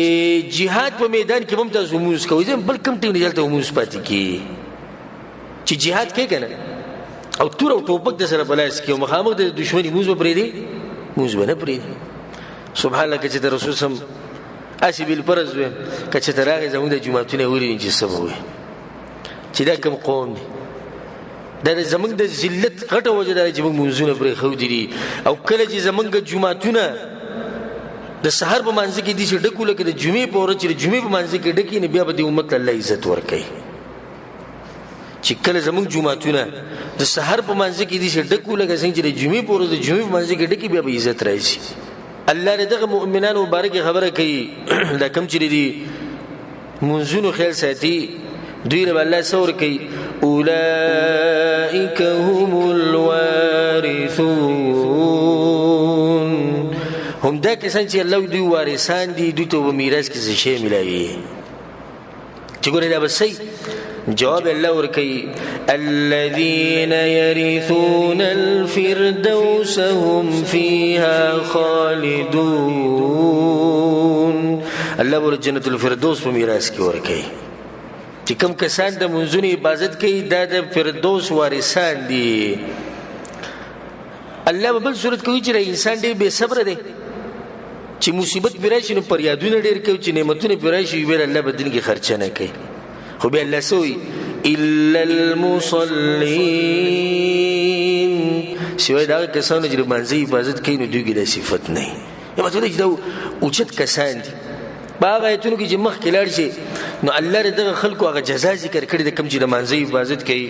جهاد په میدان کې به هم تاسو لمونځ کوئ، ځم بل کوم ټیم نه هلته لمونځ پاتې کېږي. چې جهاد کوې که نه، او تور او ټوپک د سره په لاس کې او مخامخ د دښمني، لمونځ به پرېږدي؟ لمونځ به نه پرېږدي. سبحان الله. که چې د رسول سم هسې بالفرض ویم، که چې ته راغی زموږ د جوماتونه یې ولیدل چې څه به وایي چې دا کوم قوم دی. دا د زموږ د ذلت غټه وجه ده چې موږ لمونځونه پرېښودي دي. او کله چې زموږ جوماتونه د سحر په مانځه کې داسې ډک وو لکه د جمعې په ورځ چې د جمعې په مانځه کې ډک وي، نو بیا به دې امت له الله عزت ورکوي. چې کله زموږ جوماتونه د سحر په مانځه کې داسې ډک وو لکه څنګه چې د جمعې په ورځ د جمعې په مانځه کې ډک وي، بیا به عزت راشي. الله دې دغه مؤمنانو مبارکې خبره کوي، دا کوم چې دي منځونو خیال ساتي، دوی له الله څه ورکوي؟ اولئک هم الوارثون. هم دا کسان چې الله دوی وارثان دي، دوی ته په میراث کې څه شی ملاوي؟ چې ګورې دا به صحیح جواب الله ورکوي، الذين يرثون الفردوس هم فيها خالدون. الله ور جنت الفردوس په میراث کې ورکوي. چې کوم کسان د منځونو حفاظت کوي، دا د فردوس وارثان دي. الله په بل صورت کوي چې انسان ډېر بې صبره دی، چې مصیبت پرې راشي نو فریادونه ډېر کوي، چې نعمتونه پرې راشي بیا الله په دین کې خرچه نه کوي. خو بیا الله څه وایي؟ الا المصلین، سوای د هغه کسانو چې د لمانځه حفاظت کوي، نو دوی کې دا صفت نه وي. یا مطلب دا چې دا اوچت کسان دي. په هغه آیتونو کې چې مخکې لاړ شي، نو الله د دغه خلکو هغه جزا ذکر کړې ده کوم چې د لمانځه حفاظت کوي.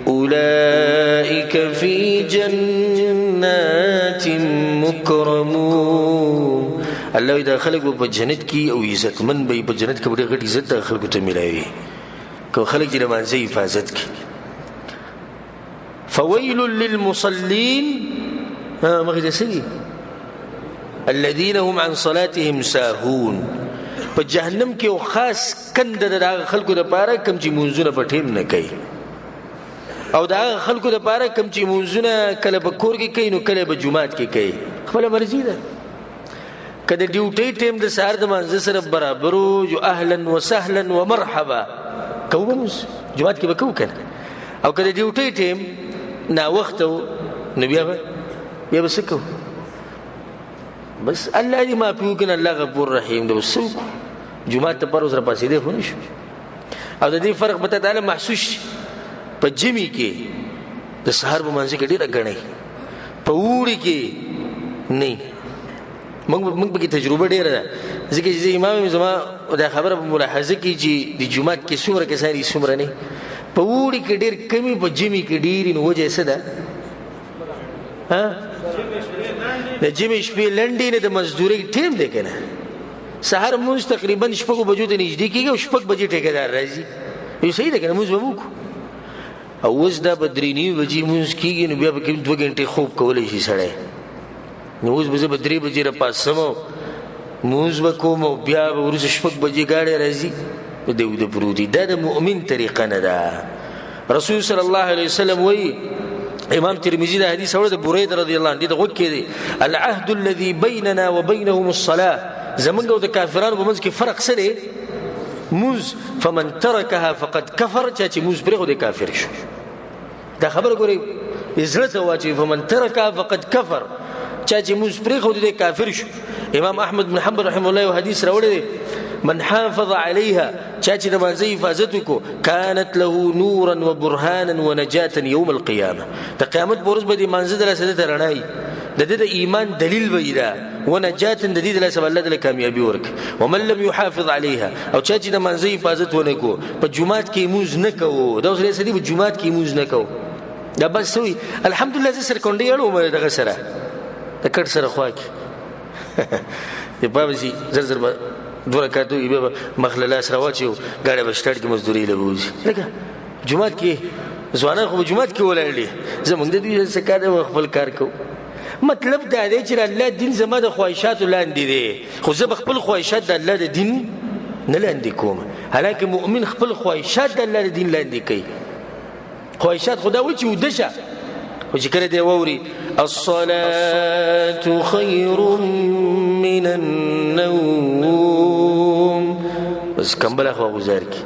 اولئک فی جنات مکرمون. الله وایي دا خلک به په جنت کې او عزتمن به په جنت کې، به ډېر غټ عزت دغه خلکو ته میلاوي کوم خلک چې د لمانځه حفاظت کوي. فویل للمصلین، مخکې څه دي؟ الذين هم عن صلاتهم ساهون. په جهنم کې یو خاص کنده ده د هغه خلکو دپاره کوم چې لمونځونه په ټیم نه کوي، او د هغه خلکو دپاره کوم چې لمونځونه کله په کور کې کوي نو کله په جومات کې کوي، خپله مرضي ده. که د ډیوټۍ ټیم د سهار د لمانځه سره برابر و، جو اهلا وسهلا ومرحبا کوو به لمونځ جومات کې به کوو که نه. او که د ډیوټۍ ټیم ناوخته و، نو بیا به څه کوو؟ بس الله دې معافي وکړي، الله غفور رحیم دی. اوس څه وکړو؟ جومات ته پر اوس راپاڅېدی خو نه شو. او د دې فرق به ته محسوس شي په ژمي کې د سهار په منځ کې ډېره ګڼه، په اوړي کې نه. موږ پکې تجربه ډېره ده، ځکه چې امام زما دا خبره په ملاحظه کې چې د جومات کې څومره کسان دي څومره نه، په اوړي کې ډېر کمي، په ژمي کې ډېرې. نو وجه یې څه ده؟ ها، د ژمي شپې لنډې نه، د مزدورۍ ټیم دی که نه. سهار مونځ تقریبا 6 بجو ته نږدې کېږي او 6 بجې ټیکهدار راځي، یو صحیح ده که نه؟ مونځ به وکړو. او اوس دا به 3:30 بجې مونځ کېږي، نو بیا پکې 2 ګنټې خوب کولی شي سړی. نو اوس به زه به 3 بجې راپاڅم او مونځ به کوم او بیا به وروسته 6 بجې ګاډی راځي، دی ویده پروت دی. دا د مؤمن طریقه نه ده. رسول صلی الله علیه وسلم وایي، امام ترمذی دا حدیث اوري د برید رضی الله عنه، د غوږ کې دی، العهد الذي بيننا وبينهم الصلاه، زمونږ او د کافرانو په منځ کې فرق څه دی؟ مونځ. فمن ترکها فقد کفر، چا چې مونځ پرېښود دی کافر شو. دا خبره ګورئ زړه ته واچوي، فمن ترکها فقد کفر، چا چې مونځ پرېښود دی کافر شو. امام احمد بن حنبل رحمه الله یو حدیث راوړی دی، من حافظ عليها، چا چې د مانځه حفاظت وکړو، كانت له نورا وبرهانا ونجاة يوم القيامة، د قیامت په ورځ به د مانځه د لاسه ده ته رڼا وي، د ده د ایمان دلیل به وي دا، ونجاة د دې د لاسه به الله د کامیابي ورکړي. ومن لم يحافظ عليها، او چا چې د مانځه حفاظت ونه کړو، په جومات کې لمونځ نه کوو، دا اوس ریاست دی، په جومات کې لمونځ نه کوو، دا بس څه وي؟ الحمدلله زه سرکونډې اړوم دغه سره د کټ سره خوا کې د پاوزي زر زر به 2 رکعات وي، بیا به مخ له لاس راواچوي، ګاډی به سټارټ کړي، مزدوري له به وځي. لکه جومات کې ځوانان خو به جومات کې ولاړ دي، زموږ د دوی څه کار دی، خپل کار کوو. مطلب دا دی چې الله دین زما د خواهشاتو لاندې دی، خو زه به خپل خواهشات د الله د دین نه لاندې کوم. حالانکه مؤمن خپل خواهشات د الله د دین لاندې کوي. خواهشات خو دا وایي چې ویده شه، خو چې کله دی واوري الصلاة خير من النوم، بس کمبله خوا گزار کی.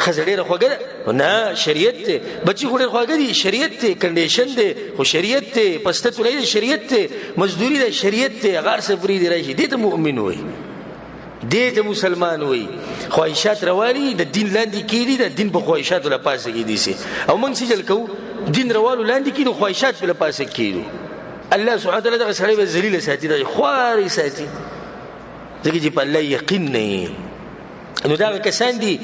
ښځه ډېره خوږه ده، نه شریعت دی، بچي خو ډېر خواږه دي، شریعت دی، کنډیشن دی، خو شریعت دی، پسته تولۍ دی، شریعت دی، مزدوري ده، شریعت دی، هغه هر څه پرېږدي راشي. دې ته مؤمن وایي، دې ته مسلمان وایي. خواهشات روالي د دین لاندې کېدي، د دین په خواهشاتو له پاسه کېدی سي. او موږ څه چل کوو؟ دین روالو لاندې کېدو، خواهشات په له پاسه کېدو. الله سبحانه وتعالی دغه سړی به ذلیل ساتي، دغه خواري ساتي، ځکه چې په الله یقین نه یې. نو دغه کسان دي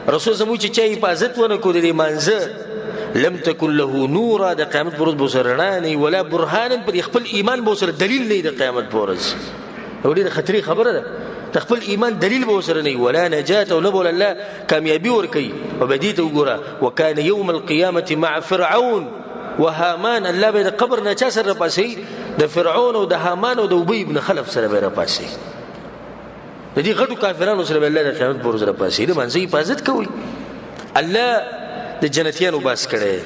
رسول زموږ چې چا حفاظت ونه کړو د دې مانځه، لم تکن له نورا، د قیامت پر ورځ به ورسره رڼا نه وي، ولا برهانا، پر خپل ایمان به ورسره دلیل نه وي د قیامت پر ورځ. او ډېره خطرې خبره ده، د خپل ایمان دلیل به ورسره نه وي، ولا نجات، او نه به الله کامیابي ورکوي. او به دې ته وګوره، وکان یوم القیامة مع فرعون وهامان، الله به د قبر نه چا سره راپاڅوي؟ د فرعون او د هامان او د ابی بن خلف سره به راپاڅوي. د دې غټو کافرانو سره به الله د قیامت پر ورځ راپاڅوي. د مانځه حفاظت کوي. الله د جنتیانو باس کړی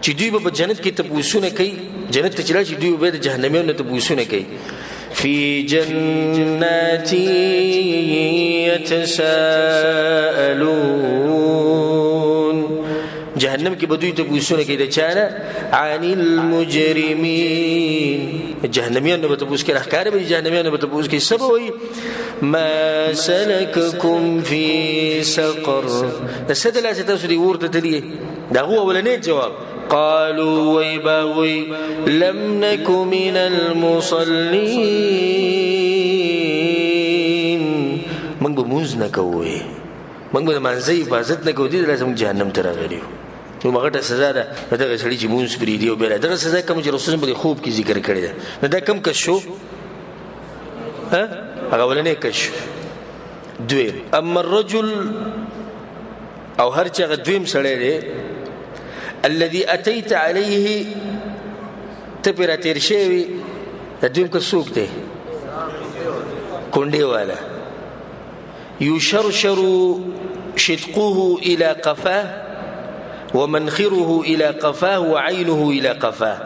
چې دوی به په جنت کې تپوسونه کوي، جنت ته چې لاړ شي دوی به د جهنميانو نه تپوسونه کوي. في جنات يتساءلون، جهنم کې به دوی تپوسونه کوي د چا نه؟ عن المجرمين، جهنميانو به تپوس کوي، راښکاره به دي جهنميانو به تپوس کوي. څه به وایي؟ ما سلککم فی سقر، د څه د لاسه تاسو دې اور ته تللي؟ د هغو اولنی جواب قالوا ویباوی لم نک من المصلین، موږ به مونځ نه کوو، موږ به د مانځه حفاظت نه کوو، دې د لاسه موږ جهنم ته راغلي یو. نو غټه سزا ده دغه سړي چې مونځ پرېږدي. او بیا دغه سزا کوم چې رسول په خوب کې ذکر کړې ده، نو دا کوم کس شو؟ ها، هغه اولنی کس شو. دویم، اما الرجل، او هر چې هغه دویم سړی دی، الذي اتيت عليه، ته پرې راتېر شوی وي، دا دویم کس څوک دی؟ کونډې والا. يشرشر شدقه إلى قفاه ومنخره إلى قفاه وعينه إلى قفاه،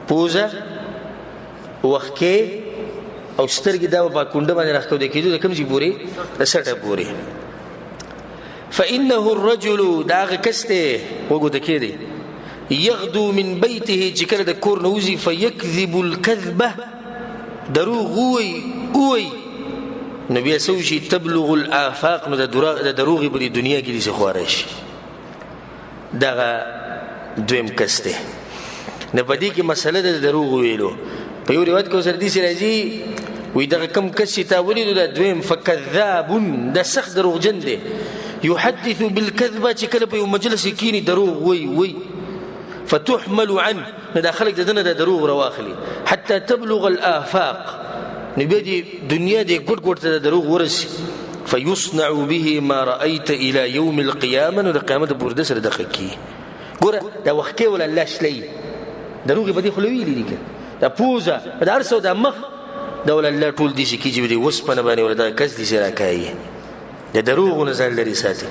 پوزه وخکې او سترګې دا په کونډه باندې راښکته کېدو، د کوم ځای پورې؟ د سټه پورې. فإنه الرجل، دا هغه کس دی، وګو ته کېدی، يغدو من بيته، چې کله د کور نه وځي، فيكذب الكذبة، دروغ ووایي ووایي، نو بیا څه وشي؟ تبلغ الآفاق، نو د دروغې په دې دنیا کې داسې خواره شي. دغه دویم کس دی. نو په دې کې مسله ده د دروغ ویلو. په یو روایت کې ورسره داسې راځي، وایي دغه کوم کس چې تا ولیدو دا دویم فکذاب، دا سخت دروغجن دی، یحدث بالکذبه، چې کله په یو مجلس کې کښېني دروغ وایي وایي، فتحمل عنه، نو دا خلک د ده نه دا دروغ راواخلي، حتی تبلغ الآفاق، نو بیا دې دنیا دې ګوټ ګوټ ته دا دروغ ورسي، فیصنع به ما رأیت الی یوم القیامه، نو د قیامت پورې ده سره دغه کېږي. ګوره دا وختې ولا الله شلوي، دروغ یې په دې خوله ویلي دي که دا پوزه دا هر څه دا مخ دا ولا الله ټول داسې کېږي چې په دې وسپنه باندې ولا دغه کس داسې راکاږي. د دروغو نه ځان لرې ساتي،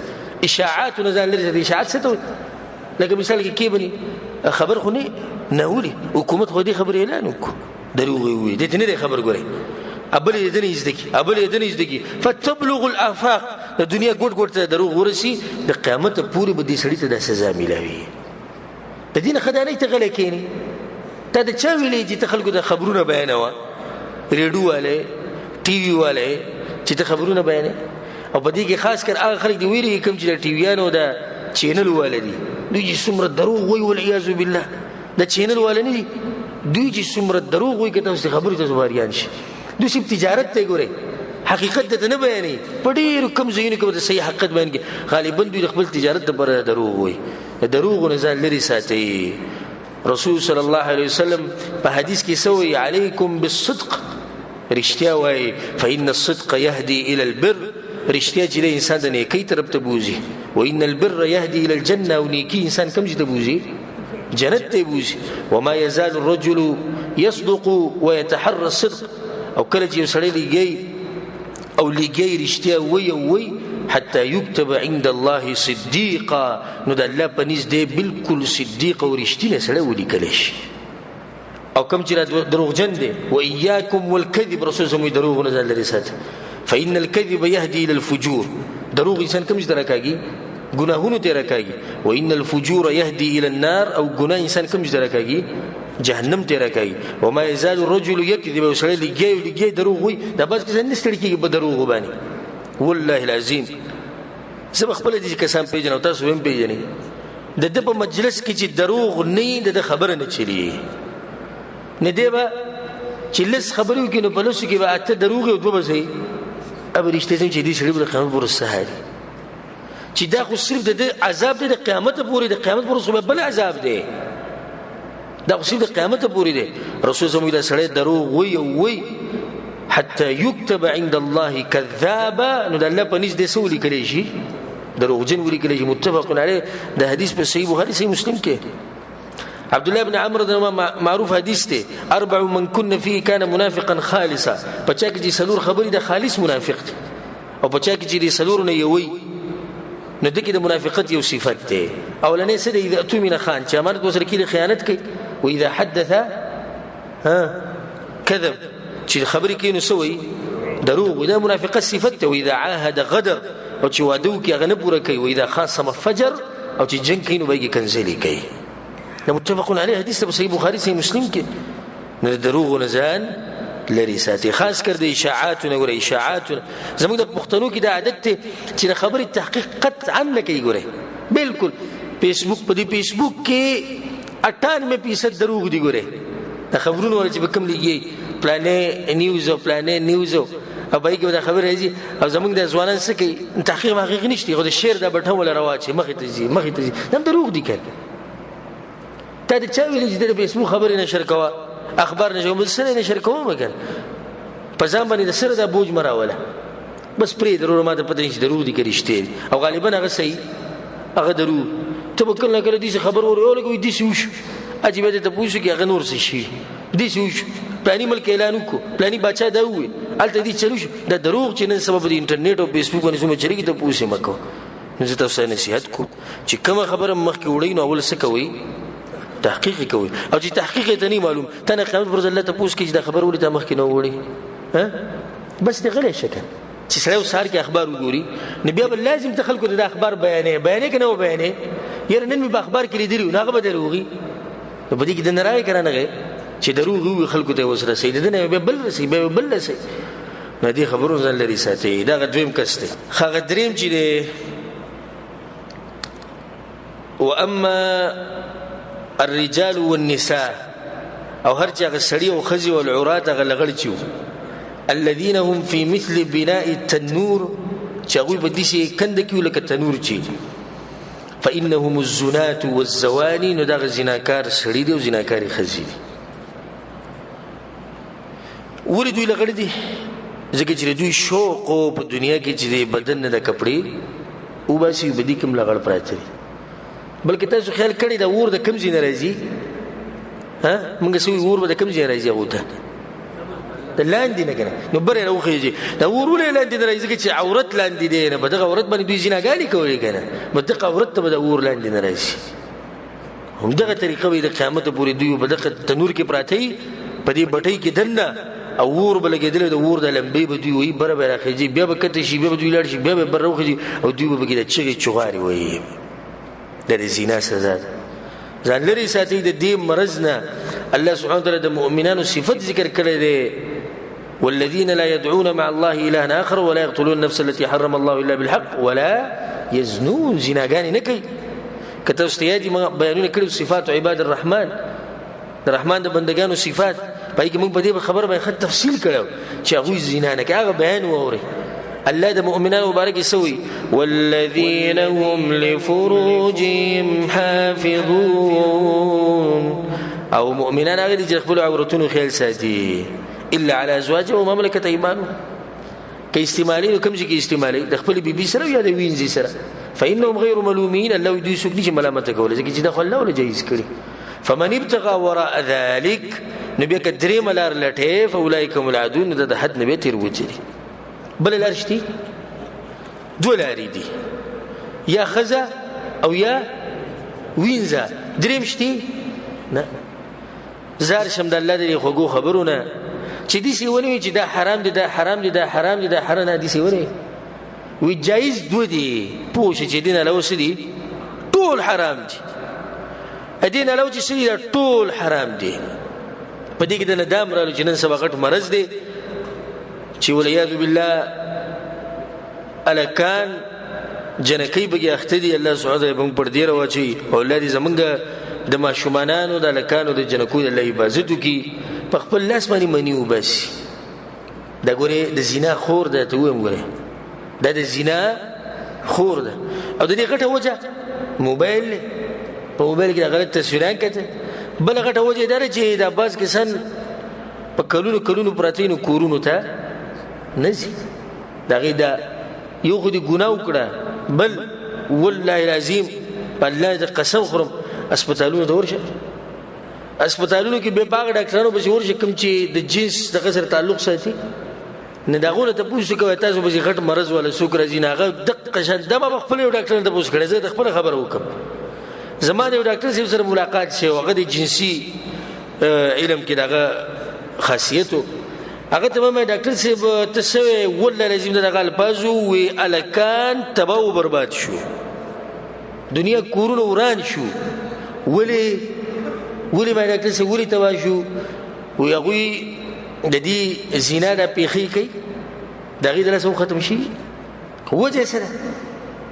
اشاعاتو نه ځان لرې ساتي. اشاعات څه ته وایي؟ لکه مثال کې کېبني خبر خو نه نه ولي، حکومت خو دې خبرې اعلان وکړو، دروغ یې وویل، دې ته نه دی خبر، ګورئ ابل یې ده نه زده کړي، ابل یې ده نه زده کړي، فتبلغ الآفاق، د دنیا ګوټ ګوټ ته دروغ ورسي، د قیامت پورې به دې سړي ته دا سزا میلاوي. د دې نه ښه دا نه ته غلی کښېنې. تا د چا ویلي چې ته خلکو ته خبرونه بیانوه، ریډیو والے، ټي وي والے، چې ته خبرونه بیانوې؟ او په دې کې خاص کر هغه خلک دې ویلي کوم چې د ټي ویانو د چینل والا دي، دوی چې څومره دروغ وایي والعیاذ بالله، د چینل والا نه دي، دوی چې څومره دروغ وایي که تاسو خبرې تاسو باریان شي. دوی صرف تجارت ته ګورئ، حقیقت درته نه بیانوي. په ډېرو کم ځایونو کې به د صحیح حقیقت بیان کړي، غالبا دوی د خپل تجارت لپاره دروغ وایي. د دروغو نه ځان لرې ساتئ. رسول صلی الله علیه وسلم په حدیث کې څه وایي؟ علیکم بالصدق، رښتیا وایي، فإن الصدق يهدي إلى البر، رښتیا چې دی انسان د نیکۍ طرف ته بوځي، وإن البر يهدي إلى الجنة، او نیکي انسان کوم ځای ته بوځي؟ جنت ته بوځي. وما يزال الرجل يصدق ويتحرى الصدق، او کله چې یو سړی لګي او لګي رښتیا وایي او وایي، حتى يكتب عند الله صديقا، نو د الله په نزد دی بالکل صدیق او رښتینی سړی ولیکل شي. او کوم چې دروغجن دی، وإياكم والكذب، رسول صلی الله علیه وسلم دروغ نه ځان لرې ساته، فإن الكذب يهدي إلى الفجور، دروغ انسان کوم ځای ته راکاږي؟ ګناهونو ته راکاږي. وإن الفجور يهدي إلى النار، او ګناه انسان کوم ځای ته راکاږي؟ جهنم ته راکاږي. وما يزال الرجل يكذب، یو سړی لګیا یو لګیا دروغ وایي، دا بعض کسان نه ستړي کېږي په دروغو باندې. والله العظیم زه به خپله داسې کسان پېژنم او تاسو به هم پېژنئ، د ده په مجلس کې چې دروغ نه وي د ده خبره نه چلېږي. نه دی به چې لس خبرې وکړي نو په لسو کې به اته دروغ او دوه به صحیح. اب رښتیا ځم چې دې سړي به د قیامت پورې څه حال، چې دا خو صرف د ده عذاب دی د قیامت پورې، د قیامت پورې خو به بل عذاب دی، دا خو صرف د قیامت پورې دی. رسول زموږ دا سړی دروغ وایي او وایي حتى يكتب عند الله كذابا، نو د الله په نزد څه ولیکلی شي؟ دروغجن ولیکلی شي. متفق علیه، د حدیث په صحیح بخاري صحیح مسلم کې. عبد الله بن عمرو د معروف حدیث دی، اربع من كن فيه كان منافقا خالصا، په چا کې چې څلور خبرې د خالص منافق دی، او په چا کې چې د څلور نه یو وي نو ده کې د منافقت یو صفت دی. اولنی څه دی؟ اذا اؤتمن خان، چې امانت ورسره کېږي خیانت کوي، واذا حدث كذب، چې خبرې کوي نو څه وایي؟ دروغ وایي، دا منافقت صفت دی. واذا عاهد غدر، او چې واده وکړي هغه نه پوره کوي. واذا خاصم فجر، او چې جنګ کوي نو به یې کنځلې کوي. دا متفق علیه حدیث ته صحیح بخاري صحیح مسلم کې. نو د دروغو نه ځان لرې ساتي، خاص کر د اشاعاتو نه. ګورئ اشاعاتو زموږ د پښتنو کې دا عادت دی چې د خبرې تحقیق قطعا نه کوي. ګورئ بالکل فیسبوک، په دې فیسبوک کې 98% دروغ دي. ګورئ د خبرونو والا چې به کوم لګي پلانې نیوز او پلانې نیوز او به یې کې دا خبرې راځي، او زموږ د ځوانان څه کوي؟ تحقیق محقیق نشته، خو د شعر دا بټه ولا رواج مخې ته ځي مخې ته ځي، دا هم دروغ دي. که تا د چا ویلي چې د فیسبوک خبرې نشر کوه، اخبار نشر کوه، سره نشر کوه، مګر په ځان باندې د سره دا بوج مه راوله، بس پرېږده وروره، ما ته پته نشته دروغ دي که رښتیا دي. او غالبا هغه صحیح هغه دروغ ته به کله کله داسې خبر اورې، ولګه وایي داسې وشو، عجیبه دی، ته پوه شو کې هغه نور څه شي، داسې وشو، پلاني ملک اعلان وکړو، پلاني باچا دا وویل، هلته دې چلو شو. دا دروغ چې نن سبا په انټرنیټ او فیسبوک باندې څومره چلېږي ته پوه شې مه کوه. نو زه تاسو ته نصیحت کوم چې کومه خبره مخکې وړئ نو اول څه کوئ؟ تحقیق یې کوئ، او چې تحقیق یې ته نه معلوم، تا نه قیامت پر ورځ الله تپوس کوي چې دا خبره ولې تا مخکې نه وړې؟ بس دې غلی شه که چې سړی اوس سهار کې اخبار وګوري نو بیا به لازم ته خلکو ته دا اخبار بیانې، بیانې که نه وبیانې، یاره نن مې په اخبار کې لیدلي وو، نو هغه به دروغي، نو په دې کې دننه راغی که رانغی؟ چې دروغ وي خلکو ته اوس رسوي، د ده نه بیا بل رسوي، بیا بل رسوي. نو دې خبرو ځان لرې ساتي. دا هغه دویم کس دی. هغه دریم چې دی، واما الرجال والنساء، او هر چې هغه سړي او ښځې والعرات هغه لغړ چې وو، الذين هم في مثل بناء التنور، چې هغوی په داسې کنده کې وو لکه تنور چې، فإنهم الزنات والزواني، نو دغه زناکار سړي دي او زناکارې ښځې دي. ولې دوی لغړ دي؟ ځکه چې دوی شوق په دنیا کې چې د بدن نه د کپړې وباسي، په دې کې هم لغړ پراته دي. بلکې تاسو خیال کړی دا اور د کوم ځای نه راځي؟ ها، موږ څه وایو، اور به د کوم ځای راځي؟ هغو ته د لاندې نه که نه، نو بره راوخېږي. دا اور ولې لاندې نه راځي؟ ځکه چې عورت لاندې دی، نه په دغه عورت باندې دوی زناګانې کولې که نه، په دغه عورت ته به د اور لاندې نه راځي. همدغه طریقه به د قیامت پورې دوی په دغه تنور کې پراته وي، په دې بټۍ کې دننه، او اور به لګېدلی، د اور د لمبې به دوی وایي بره به راخېږي، بیا به کښته شي، بیا به دوی لاړ شي، بیا به بره راوخېږي، او دوی به پکې د چغې چغارې وایي. دا د زنا سزا ده. ځان لرې ساتئ د دې مرض نه. الله سبحانه وتعالی د مؤمنانو صفت ذکر کړی دی، والذين لا يدعون مع الله إلها آخر ولا يقتلون النفس التي حرم الله إلا بالحق ولا يزنون. زناګانې نه کوي. که تاسو ته یاد ما بیانونه کړي صفات عباد الرحمن، د رحمان د بندګانو صفات، په کې موږ په دې خبره باندې ښه تفصیل کړو چې هغوی زنا نه کوي. هغه بیان واورئ. الله د مؤمنانو مبارک سوی، والذین هم لفروجهم حافظون، او مؤمنان هغه دي چې خپل عورتونو خیال ساتي، الا على ازواجهم وما ملكت ايمانهم. که استعمالي نو کوم ځای کې استعمالي، د خپلې بیبي سره یا د وینځي سره، فانهم غیر ملومین. الله دوی څوک دي چې ملامت کولی، ځکه چې دا خو الله وله جایز کړي. فمن ابتغى وراء ذلك، نو بیا که درېیمه لار لټې، فاولئک هم العادون، نو دا د حد نه بیا تېر وتي دي. بله لار شته؟ دوه لارې دي، یا ښځه او یا وینځه. درېیم شته؟ نه. زار شم د الله د دې خوږو خبرو نه چې داسې ونه وي چې دا حرام دی، دا حرام دی، دا حرام دی، دا حرام نه، داسې ونه وي. جایز دوه دي، پوه شئ چې دې نه علاوه څه دي؟ ټول حرام دي. دې نه علاوه چې څه دي، دا ټول حرام دي. په دې کې د ندام رالو چې نن سبا غټ مرض دی چې والعیاذ بالله هلکان جنکۍ پکې اخته دي. الله سبحانه وتعالی موږ پر دې راواچوي، او الله دې زموږ د ماشومانانو د هلکانو د جنکو د الله حفاظت وکړي، په خپل لاس باندې مني وباسي. دا ګورې د زنا خور ده، ته ووایم ګورې دا د زنا خور ده. او د دې غټه وجه موبایل دی. په موبایل کې غلط تصویران کتل. بله غټه وجه دا ده چې دا بعض کسان په کلونو کلونو پراته نو کورونو ته نه ځي. د هغې دا یو خو دې ګناه وکړه، بل والله العظیم په الله دې قسم خورم، هسپتالونو ته ورشه، هسپتالونو کې بیا په هغه ډاکټرانو پسې ورشه کوم چې د جنس دغه سره تعلق ساتي، نه د هغو نه تپوس وکړه تاسو پسې غټ مرض والا څوک راځي، نه هغه دقه شان. دا ما به خپل یو ډاکټر نه تپوس کړی، زه د خپله خبره وکړم. زما د یو ډاکټر صاحب سره ملاقات شوی، هغه د جنسي علم کې د هغه خاصیت و. هغه ته ما ډاکټر صاحب ته څه وایې؟ والله العظیم دغه الفاظ ووي، هلکان تباه و برباد شو، دنیا کورونه وران شو. ولې؟ ولې ما ډاکټر صاحب ولې تباه شو؟ وایي هغوی د دې زنا دا پېښې کوي، د هغې د لاسه هم ختم شي. وجه یې څه ده؟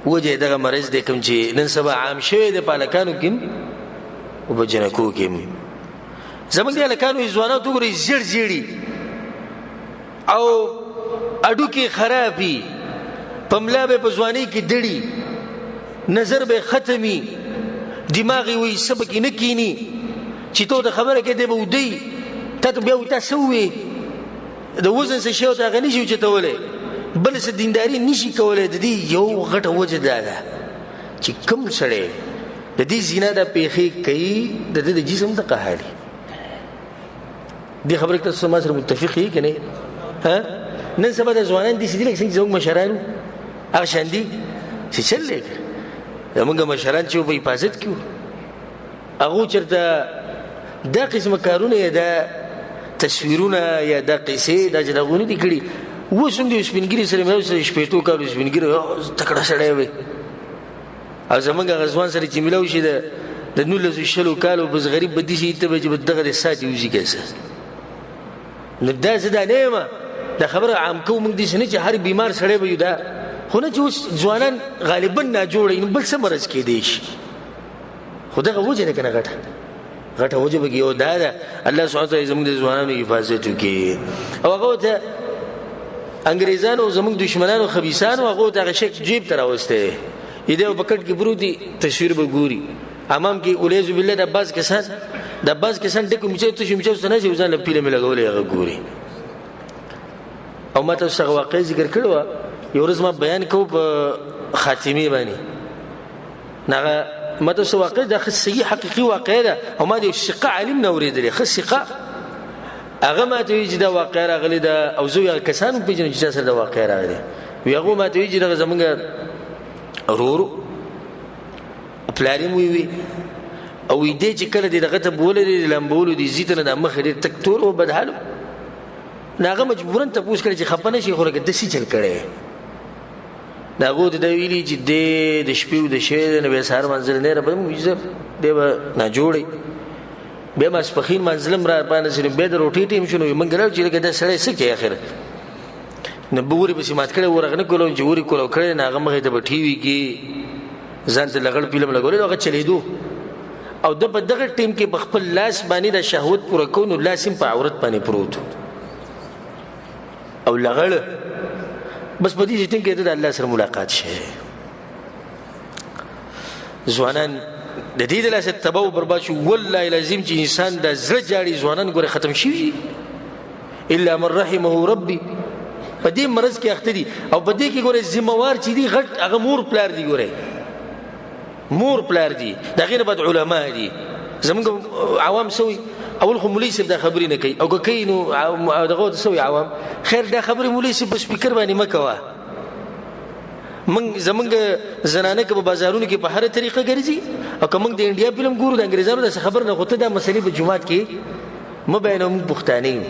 وجه یې دغه مرض دی کوم چې نن سبا عام شوی دی په هلکانو کې او په جنکو کې. زموږ د هلکانو ځوانانو ته وګورئ، زیړ زیړي او هډوکي خرابي، په ملا به په ځوانۍ کې دړي، نظر به ختمي، دماغ یې وایي څه پکې نه کیني، چې ته ورته خبره کوې دی به وده وي، تا ته بیا وایي تا څه وویې، د وزن څه شی ورته هغه نه شي اوچتولی، بل څه دینداري نه شي کولی. د دې یو غټه وجه دا ده چې کوم سړی د دې زنا دا پېښې کوي، د ده د جسم دقه حالي. دې خبرې تاسو ما سره متفق یې که نه؟ ها، نن سبا د ځوانان داسې دي لکه څنګه چې زموږ مشران وو، هغه شان دي چې چل دی. زموږ مشران چې په حفاظت کې وو، هغو چېرته دا قسمه کارونه یا دا تصویرونه یا دا قصې دا چې د هغو نه دي کړي. اوس هم د یو سپین ږیري سره مې اوس 60 کالو سپین ږیری تکړه سړی وي، او زموږ هغه ځوان سره چې میلاو شي د د 19 شلو کالو بس غریب به داسې ته به چې دغه دې ساتي وځي که څه. نو دا زه دا نه یم، دا خبره عام کوو موږ داسې نه چې هر بیمار سړی به یو، دا خو نه چې اوس ځوانان غالبا ناجوړه وي، نو بل څه مرض کېدی شي، خو دغه وجه ده که نه غټه غټه وجه به یو دا ده. الله سبحانه وتعالی زموږ د ځوانانو حفاظت وکړي. او هغه ته انګریزانو زموږ دشمنانو خبیثانو هغه ته هغه شک جیب ته راوستی دی، دی په کټ کې پروت دی، تصویر به ګوري امام کې الیاذ بالله د بعض کسان د بعض کسان ډکو میچو تشو میچو څه نه چې ځان له پیله مې لګولې هغه ګوري. او ما تاسو هغه واقعه ذکر کړې وه، یو ورځ ما بیان کوو په خاتمې باندې، هغه ما تاسو واقعه دا ښه صحیح حقیقي واقعه ده، او ما د یو ثقه عالم نه اورېدلې، ښه ثقه هغه ما ته وایي چې دا واقعه راغلې ده، او زه هغه کسان وپېژنم چې چا سره دا واقعه راغلې. وي هغو ما ته وایي چې دغه زموږ ورور پلار یې وي، او وایي دی چې کله دې دغه ته بولې دی لمبولو دي ځي ته نه دا مخ یې ډېر تک تور و بدحال و. نو هغه مجبوراً تپوس کړی چې خفه نه شي، خو لکه داسې چل کړی. د هغو ته دا ویلي چې دی د شپې ویده شوی دی، نو بیا سهار منزل نه را موږ ځه دی به ناجوړ وي، بیا ماسپښین منزل هم را باندې شي، نو بیا د روټۍ ټایم شو، نو موږ راو چې لکه دا سړی څه کوي اخر. نو به ورې پسې مات کړی، ورغ نه کولو چې ورې کولو کړی، نو هغه مخې ته به ټي وي کې ځان ته لغړ پیلم لګولی، نو هغه چلېدو. او ده په دغه ټایم کې په خپل لاس باندې د شهوت پوره کو، نو لاس یې په عورت باندې پروت او لغړ. بس په دې ټیم کې د الله سره ملاقات شي. ځوانان د دې د لاسه تباہ او برباد شو. والله العظیم چې انسان د زړه جاړي ځوانان ګوره ختم شوي، الا من رحمه ربي، په دې مرض کې اخته دي. او په دې کې ګوره ذمہوار چې دي غټ هغه مور پلار دي، ګوره مور پلار دي، د هغې نه بعد علما دي. زموږ عوام څه وایي؟ اول خو مولوي صاحب دا خبرې نه کوي، او که کوي نو دغه ورته څه وایي عوام؟ خیر دا خبرې مولوي صاحب په سپیکر باندې مه کوه. موږ زموږ زنانه که په بازارونو کې په هره طریقه ګرځي، او که موږ د انډیا فلم ګورو د انګریزانو داسې خبر نه، خو ته دا مسلې په جومات کې مه بیانوه. موږ پښتانه یو،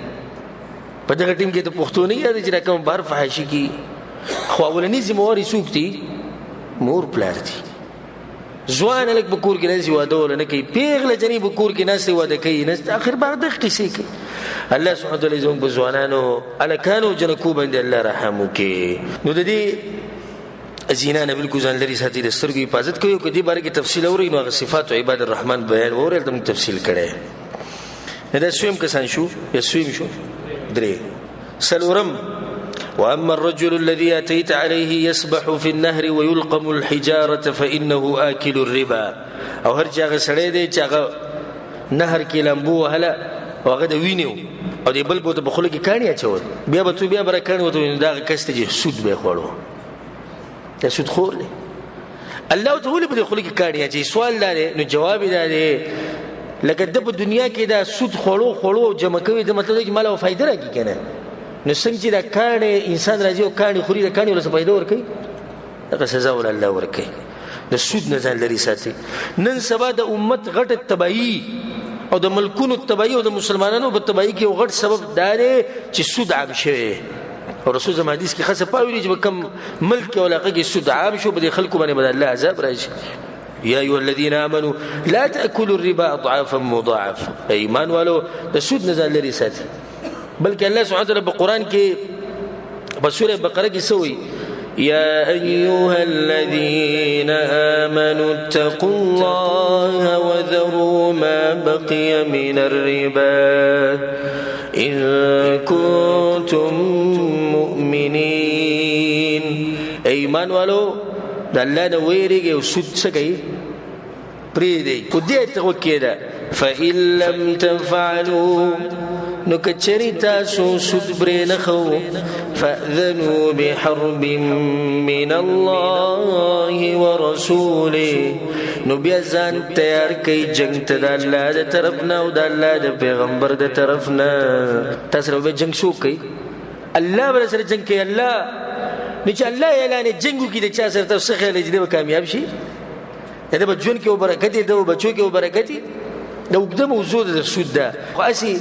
په دغه ټیم کې ته پښتو نه یادې چې دا کوم بهر فحاشي کېږي. خو اولني ذمهواري څوک دي؟ مور پلار دي. ځوان هلک په کور کې ناست واده وله نه کوي، پېغله جنۍ په کور کې ناستې واده کوي نه، اخر به هغه دغه قصې کوي. الله سبحانه وتعالی زموږ په ځوانانو هلکانو او جنکو باندې الله رحم وکړي. نو د دې زینا نه بالکل ځان لرې ساتي، د سترګو حفاظت کوي. او که دې باره کې تفصیل اورئ نو هغه صفات عباد الرحمن بیان واورئ، هلته موږ تفصیل کړی. نو دا څویم کسان شو یا څویم شو؟ درې. څلورم، وأما الرجل الذي أتيت عليه يسبح في النهر ويلقم الحجارة فإنه آكل الربا. او هر چې هغه سړی دی چې هغه نهر کې لامبو وهله او هغه د وینې او د بل بوته په خوله کې کاڼي اچول، بیا به تو بیا به کاڼي ورته ویني، دا هغه کس دی چې سود به یې خوړو، دا سود خور دی. الله ورته ولې په دې خوله کې کاڼي اچوي؟ سوال دا دی، نو جواب یې دا دی لکه ده په دنیا کې دا سود خوړو خوړو او جمع کوي، د مطلب دی چې مال او فایده راکړي که نه. نو څنګه چې دا کاڼی انسان راځي او کاڼي خوري، دا کاڼي ورته فایده ورکوي، دغه سزا ورله الله ورکوي. د سود نه ځان لرې ساتي. نن سبا د امت غټه تباهي او د ملکونو تباهي او د مسلمانانو په تباهي کې یو غټ سبب دا دی چې سود عام شوی. او رسول زما حدیث کې ښه صفا ویلي چې په کوم ملک کې او علاقه کې سود عام شو، په دې خلکو باندې به د الله عذاب راشي. یا ایها الذین آمنوا لا تأکلوا الربا اضعافا مضاعفه. ایمان والو د سود نه ځان لرې ساتي. بلکې الله سبحانه وتعالی په قرآن کې په سوره بقره کې څه وایي؟ يا أيها الذين آمنوا اتقوا الله وذروا ما بقي من الربا إن كنتم مؤمنين. ایمان والو د الله نه ویریږئ او سود څه کوي؟ پرېږدئ. خو دې آیت ته غوږ کېږده، فإن لم تفعلوا، نو که چېرې تاسو سود پرې نه ښوو، فأذنوا بحرب من الله ورسوله، نو بیا ځان تیار کړئ جنګ ته د الله د طرف نه او د الله د پیغمبر د طرف نه. تاسو سره به جنګ څوک کوي؟ الله به سره جنګ کوي. الله نو چې الله اعلان جنګ وکړي د چا سره، تاسو څه خیال دی چې دی به کامیاب شي؟ د ده په ژوند کې به برکت وي، د ده په بچو کې به برکت وي. د اوږده موضوع ده د سود ده، خو هسې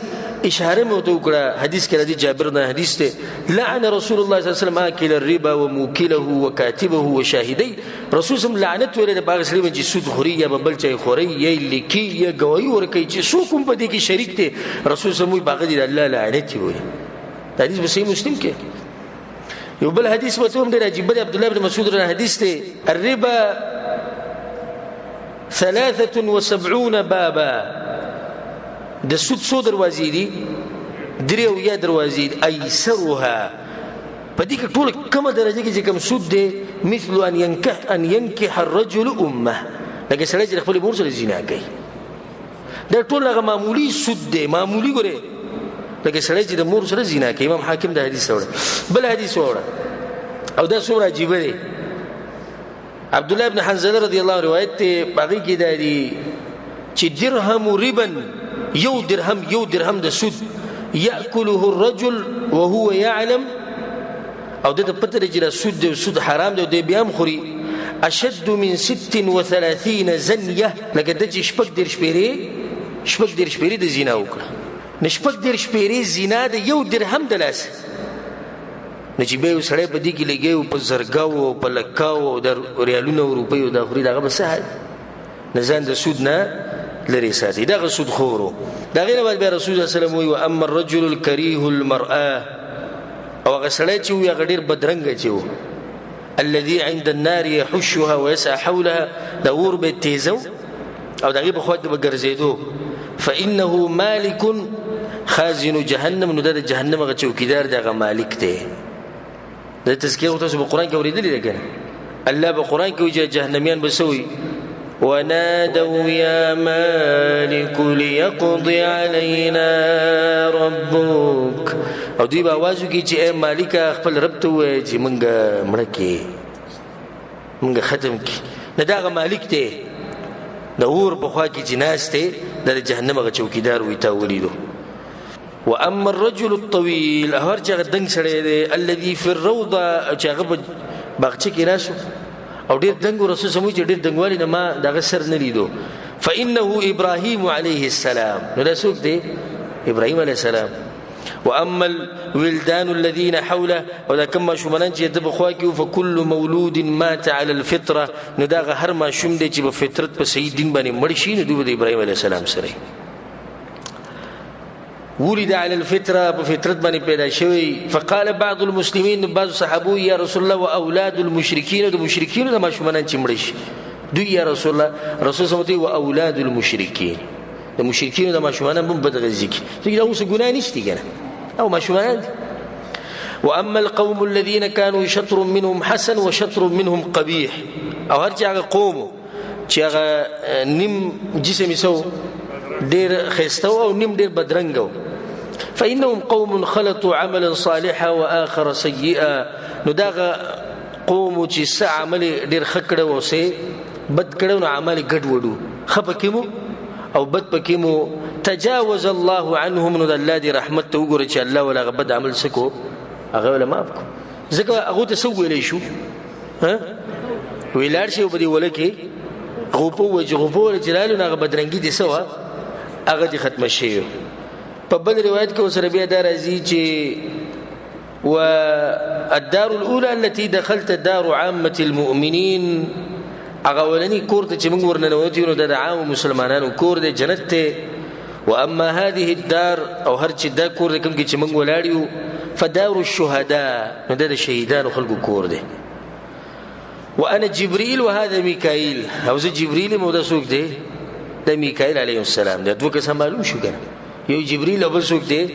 اشاره مې ورته وکړه. حدیث کې راځي، جابر نه حدیث دی، لعن رسول الله صلی الله علیه وسلم آکل الربا وموکله وکاتبه وشاهدی. رسول سم لعنت ویلی دی په هغه سړي باندې چې سود خوري یا به بل چا یې خوري یا یې لیکي یا ګواهي ورکوي چې څوک هم په دې کې شریک دی. رسول سم وایي په هغه دې د الله لعنت وي. دا حدیث په صحیح مسلم کې. یو بل حدیث به هم ډېر عجیب دی، عبدالله بن مسعود رضی حدیث دی، الربا 73 بابا. د سود څو دروازې دي؟ درې او یا دروازې دي. ایسرها، په دې کې ټوله کومه درجه کې چې کوم سود دی، مثل ان ينكح الرجل امه، لکه سړی چې خپلې مور سره زنا کوي. دا ټول هغه معمولي سود دی، معمولي ګورې، لکه سړی چې د مور سره زنا کوي. امام حاکم دا حدیث راوړی. بل حدیث واوره او دا څومره عجیبه دی. عبد الله بن حنظله رضی الله عنه روایت دی، په هغې کې دا دی چې درهم ربا، یو درهم، یو درهم د سود، یأکله الرجل وهو یعلم، او ده ته پته ده چې دا سود دی، سود حرام دی، او دی بیا هم خوري، اشد من 36 زنیه، لکه ده چې 36 پیرې، 36 پیرې د زنا وکړه. نو 36 پیرې زنا د یو درهم د لاسه. نو چې بیا یو سړی په دې کې لګی او په زرګاو او په لکاو او د ریالونو او روپیو دا خوري، د هغه به څه حال؟ نه ځان د سود نه لرې ساتي. دغه سود خور و. د هغې نه بعد بیا رسول الله صلی الله علیه وسلم وایي واما الرجل الکریه المرأة، او هغه سړی چې وي هغه ډېر بدرنګه چې و، الذي عند النار يحشها ويسعى حولها، د اور به یې تېزو او د هغې په خوا کې به ګرځېدو، فإنه مالک خازن جهنم، نو دا د جهنم هغه چوکیدار دی، هغه مالک دی. د تذکیه خو تاسو په قرآن کې اورېدلې ده که نه؟ الله په قرآن کې وایي چې جهنمیان به څه وایي؟ ونادوا يا مالك ليقضي علينا ربك، او دوی به اواز وکړي چې ای مالکه خپل رب ته ووایه چې موږ مړه کړې، موږ ختم کړي. نه دا هغه مالک دی د اور په خوا کې چې ناست دی، دا د جهنم هغه چوکیدار وي، تا ولیدو. واما الرجل الطويل، هر چې هغه دنګ سړی دی، الذي في الروضه، چې هغه په باغچه کې ناست او ډېر دنګ و، رسول سموي چې ډېر دنګوالي نه ما د هغه سر نه لیدو، فإنه إبراهيم عليه السلام. نو دا څوک دی؟ إبراهيم عليه السلام. وأما الولدان الذين حوله، او دا کوم ماشومان چې د په خوا کې وو، فكل مولود مات على الفطرة، نو دا هغه هر ماشوم دی چې په فطرت په صحیح دین باندې مړ شي، نو دوی به د إبراهيم عليه السلام سره. ولد على الفطرة، په فطرت باندې پیدا شوی. فقال بعض المسلمين، بعض صحابو، یا رسول الله واولاد المشرکین، د مشرکینو د ماشومانان چې مړ شي دوی، یا رسول الله، رسول صلی الله علیه وسلم واولاد المشرکین، د مشرکینو د ماشومانان هم په دغه ځای کې، ځکه دا اوس ګناه نشته که نه، او ماشومان دي. واما القوم الذين كانوا شطر منهم حسن وشطر منهم قبيح، او هر چې هغه قوم چې هغه نیم جسم یې څه و، ډېر ښایسته و او نیم ډېر بدرنګه و، فإنهم قوم خلطوا عملا صالحا وآخر سيئا، نو دغه قوم چې څه عمل یې ډېر ښه کړی و او څه یې بد کړی و، نو عمل یې ګډ وډ و، ښه پکې مو او بد پکې مو. تجاوز الله عنهم، نو د الله دې رحمت ته وګوره چې الله ولا هغه بد عمل څه کو، هغه ولا معاف کو، ځکه هغو ته څه وویلی شو؟ ها وی لاړ شي په دې وله کې غوپو وایي چې غوپو وله چې رالو، نو هغه بدرنګي دې څه وه، هغه دې ختمه شوې. په بل روایت کې ورسره بیا دا راځي چې والدار الأولى التي دخلت دار عامة المؤمنين، هغه اولني کور ته چې موږ ورننوتي نو دا د عامو مسلمانانو کور دی، جنت دی. واما هذه الدار، او هر چې دا کور دی کوم کې چې موږ ولاړ یو، فدار الشهداء، نو دا د شهیدانو خلکو کور دی. وانا جبريل وهذا ميكائيل، او زه جبريل مو دا څوک دی؟ دا میکائیل علیه السلام دی. دوه کسان معلوم شو که نه، یو جبريل او بل څوک دی؟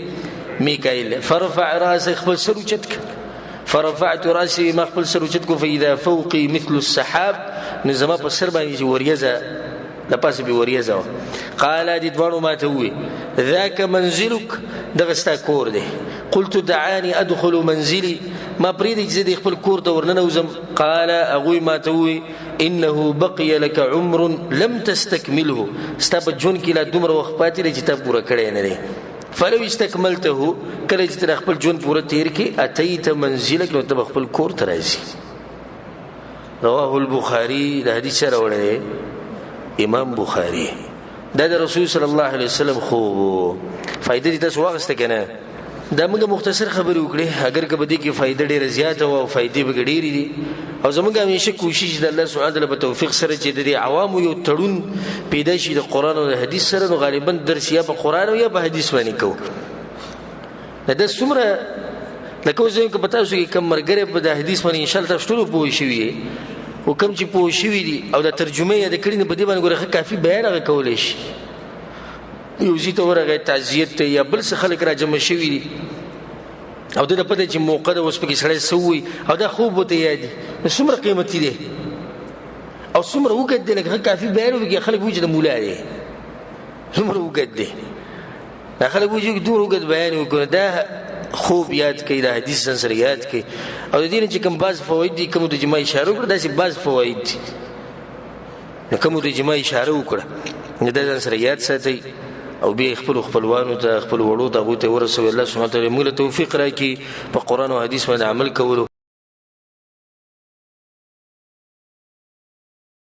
میکائیل. فرفع راسه، خپل سر اوچت کړ. فرفعت راسي، ما خپل سر اوچت کړ، فاذا فوقي مثل السحاب، نو زما په سر باندې چې وریځه د پاسه به وریځه وه. قال، دې دواړو ما ته وویل ذاک منزلک، دغه ستا کور دی. قلت دعاني ادخل منزلي، ما پرېږدي چې زه دې خپل کور ته ورننوځم. قال، هغوی ما ته وویل انه بقي لك عمر لم تستكمله، ستا په ژوند کې لا دومره وخت پاتې دی چې تا پوره کړی نه دی. فلو استكملته، کله چې ته خپل ژوند پوره تېر کړې، اتیت منزلک، نو ته به خپل کور ته راځي. رواه البخاري. د حدیث سره راوړی دی امام بخاري. دا د رسول صلی الله علیه وسلم خوب فائدې دې تاسو واغسته کنه؟ دا موږ مختصر خبرې وکړې، اگر که په دې کې فائدې ډېره زیاته وه او فائدې به ډېرې دي. او زموږ همیشه کوشش د الله سبحانه وتعالی په توفیق سره چې د دې عوامو یو تړون پیدا شي د قرآن او د حدیث سره، نو غالبا درس یا په قرآن او یا په حدیث باندې کوو. دا څومره لکه اوس که په تاسو کې کوم ملګری په د حدیث باندې انشاءالله تاسو ټولو پوه شوي یئ، او کوم چې پوه شوي دي او د ترجمې یې د کړي، نو په دې باندې ګوره ښه کافي بیان هغه کولی شي. یو ځای ته ورغی تعزیت ته یا بل څه خلک راجمع شوي دي، او د ده پته چې موقع ده اوس پکې سړی څه ووایي او دا خوب ورته یاد دي، نو څومره قیمتي دی او څومره اوږد دی، لکه ښه کافي بیان وکړي، خلک وایي چې د مولا دی، څومره اوږد دی. دا خلک وایي چې دومره اوږد بیان وکړي، دا خوب یاد کړي، دا حدیث ځان سره یاد کړي. او د دې نه چې کوم بعض فواید دي، کوم د جماع اشاره وکړه، داسې بعض فواید دي، نو کوم د جماع اشاره وکړه، نو دا ځان سره یاد ساتئ او بیا خپل خپلوانو ته، خپل وړو ته، هغوی ته ورسوئ. الله سبحانه وتعالی موږ له توفیق راکړي په قرآن او حدیث باندې عمل کولو.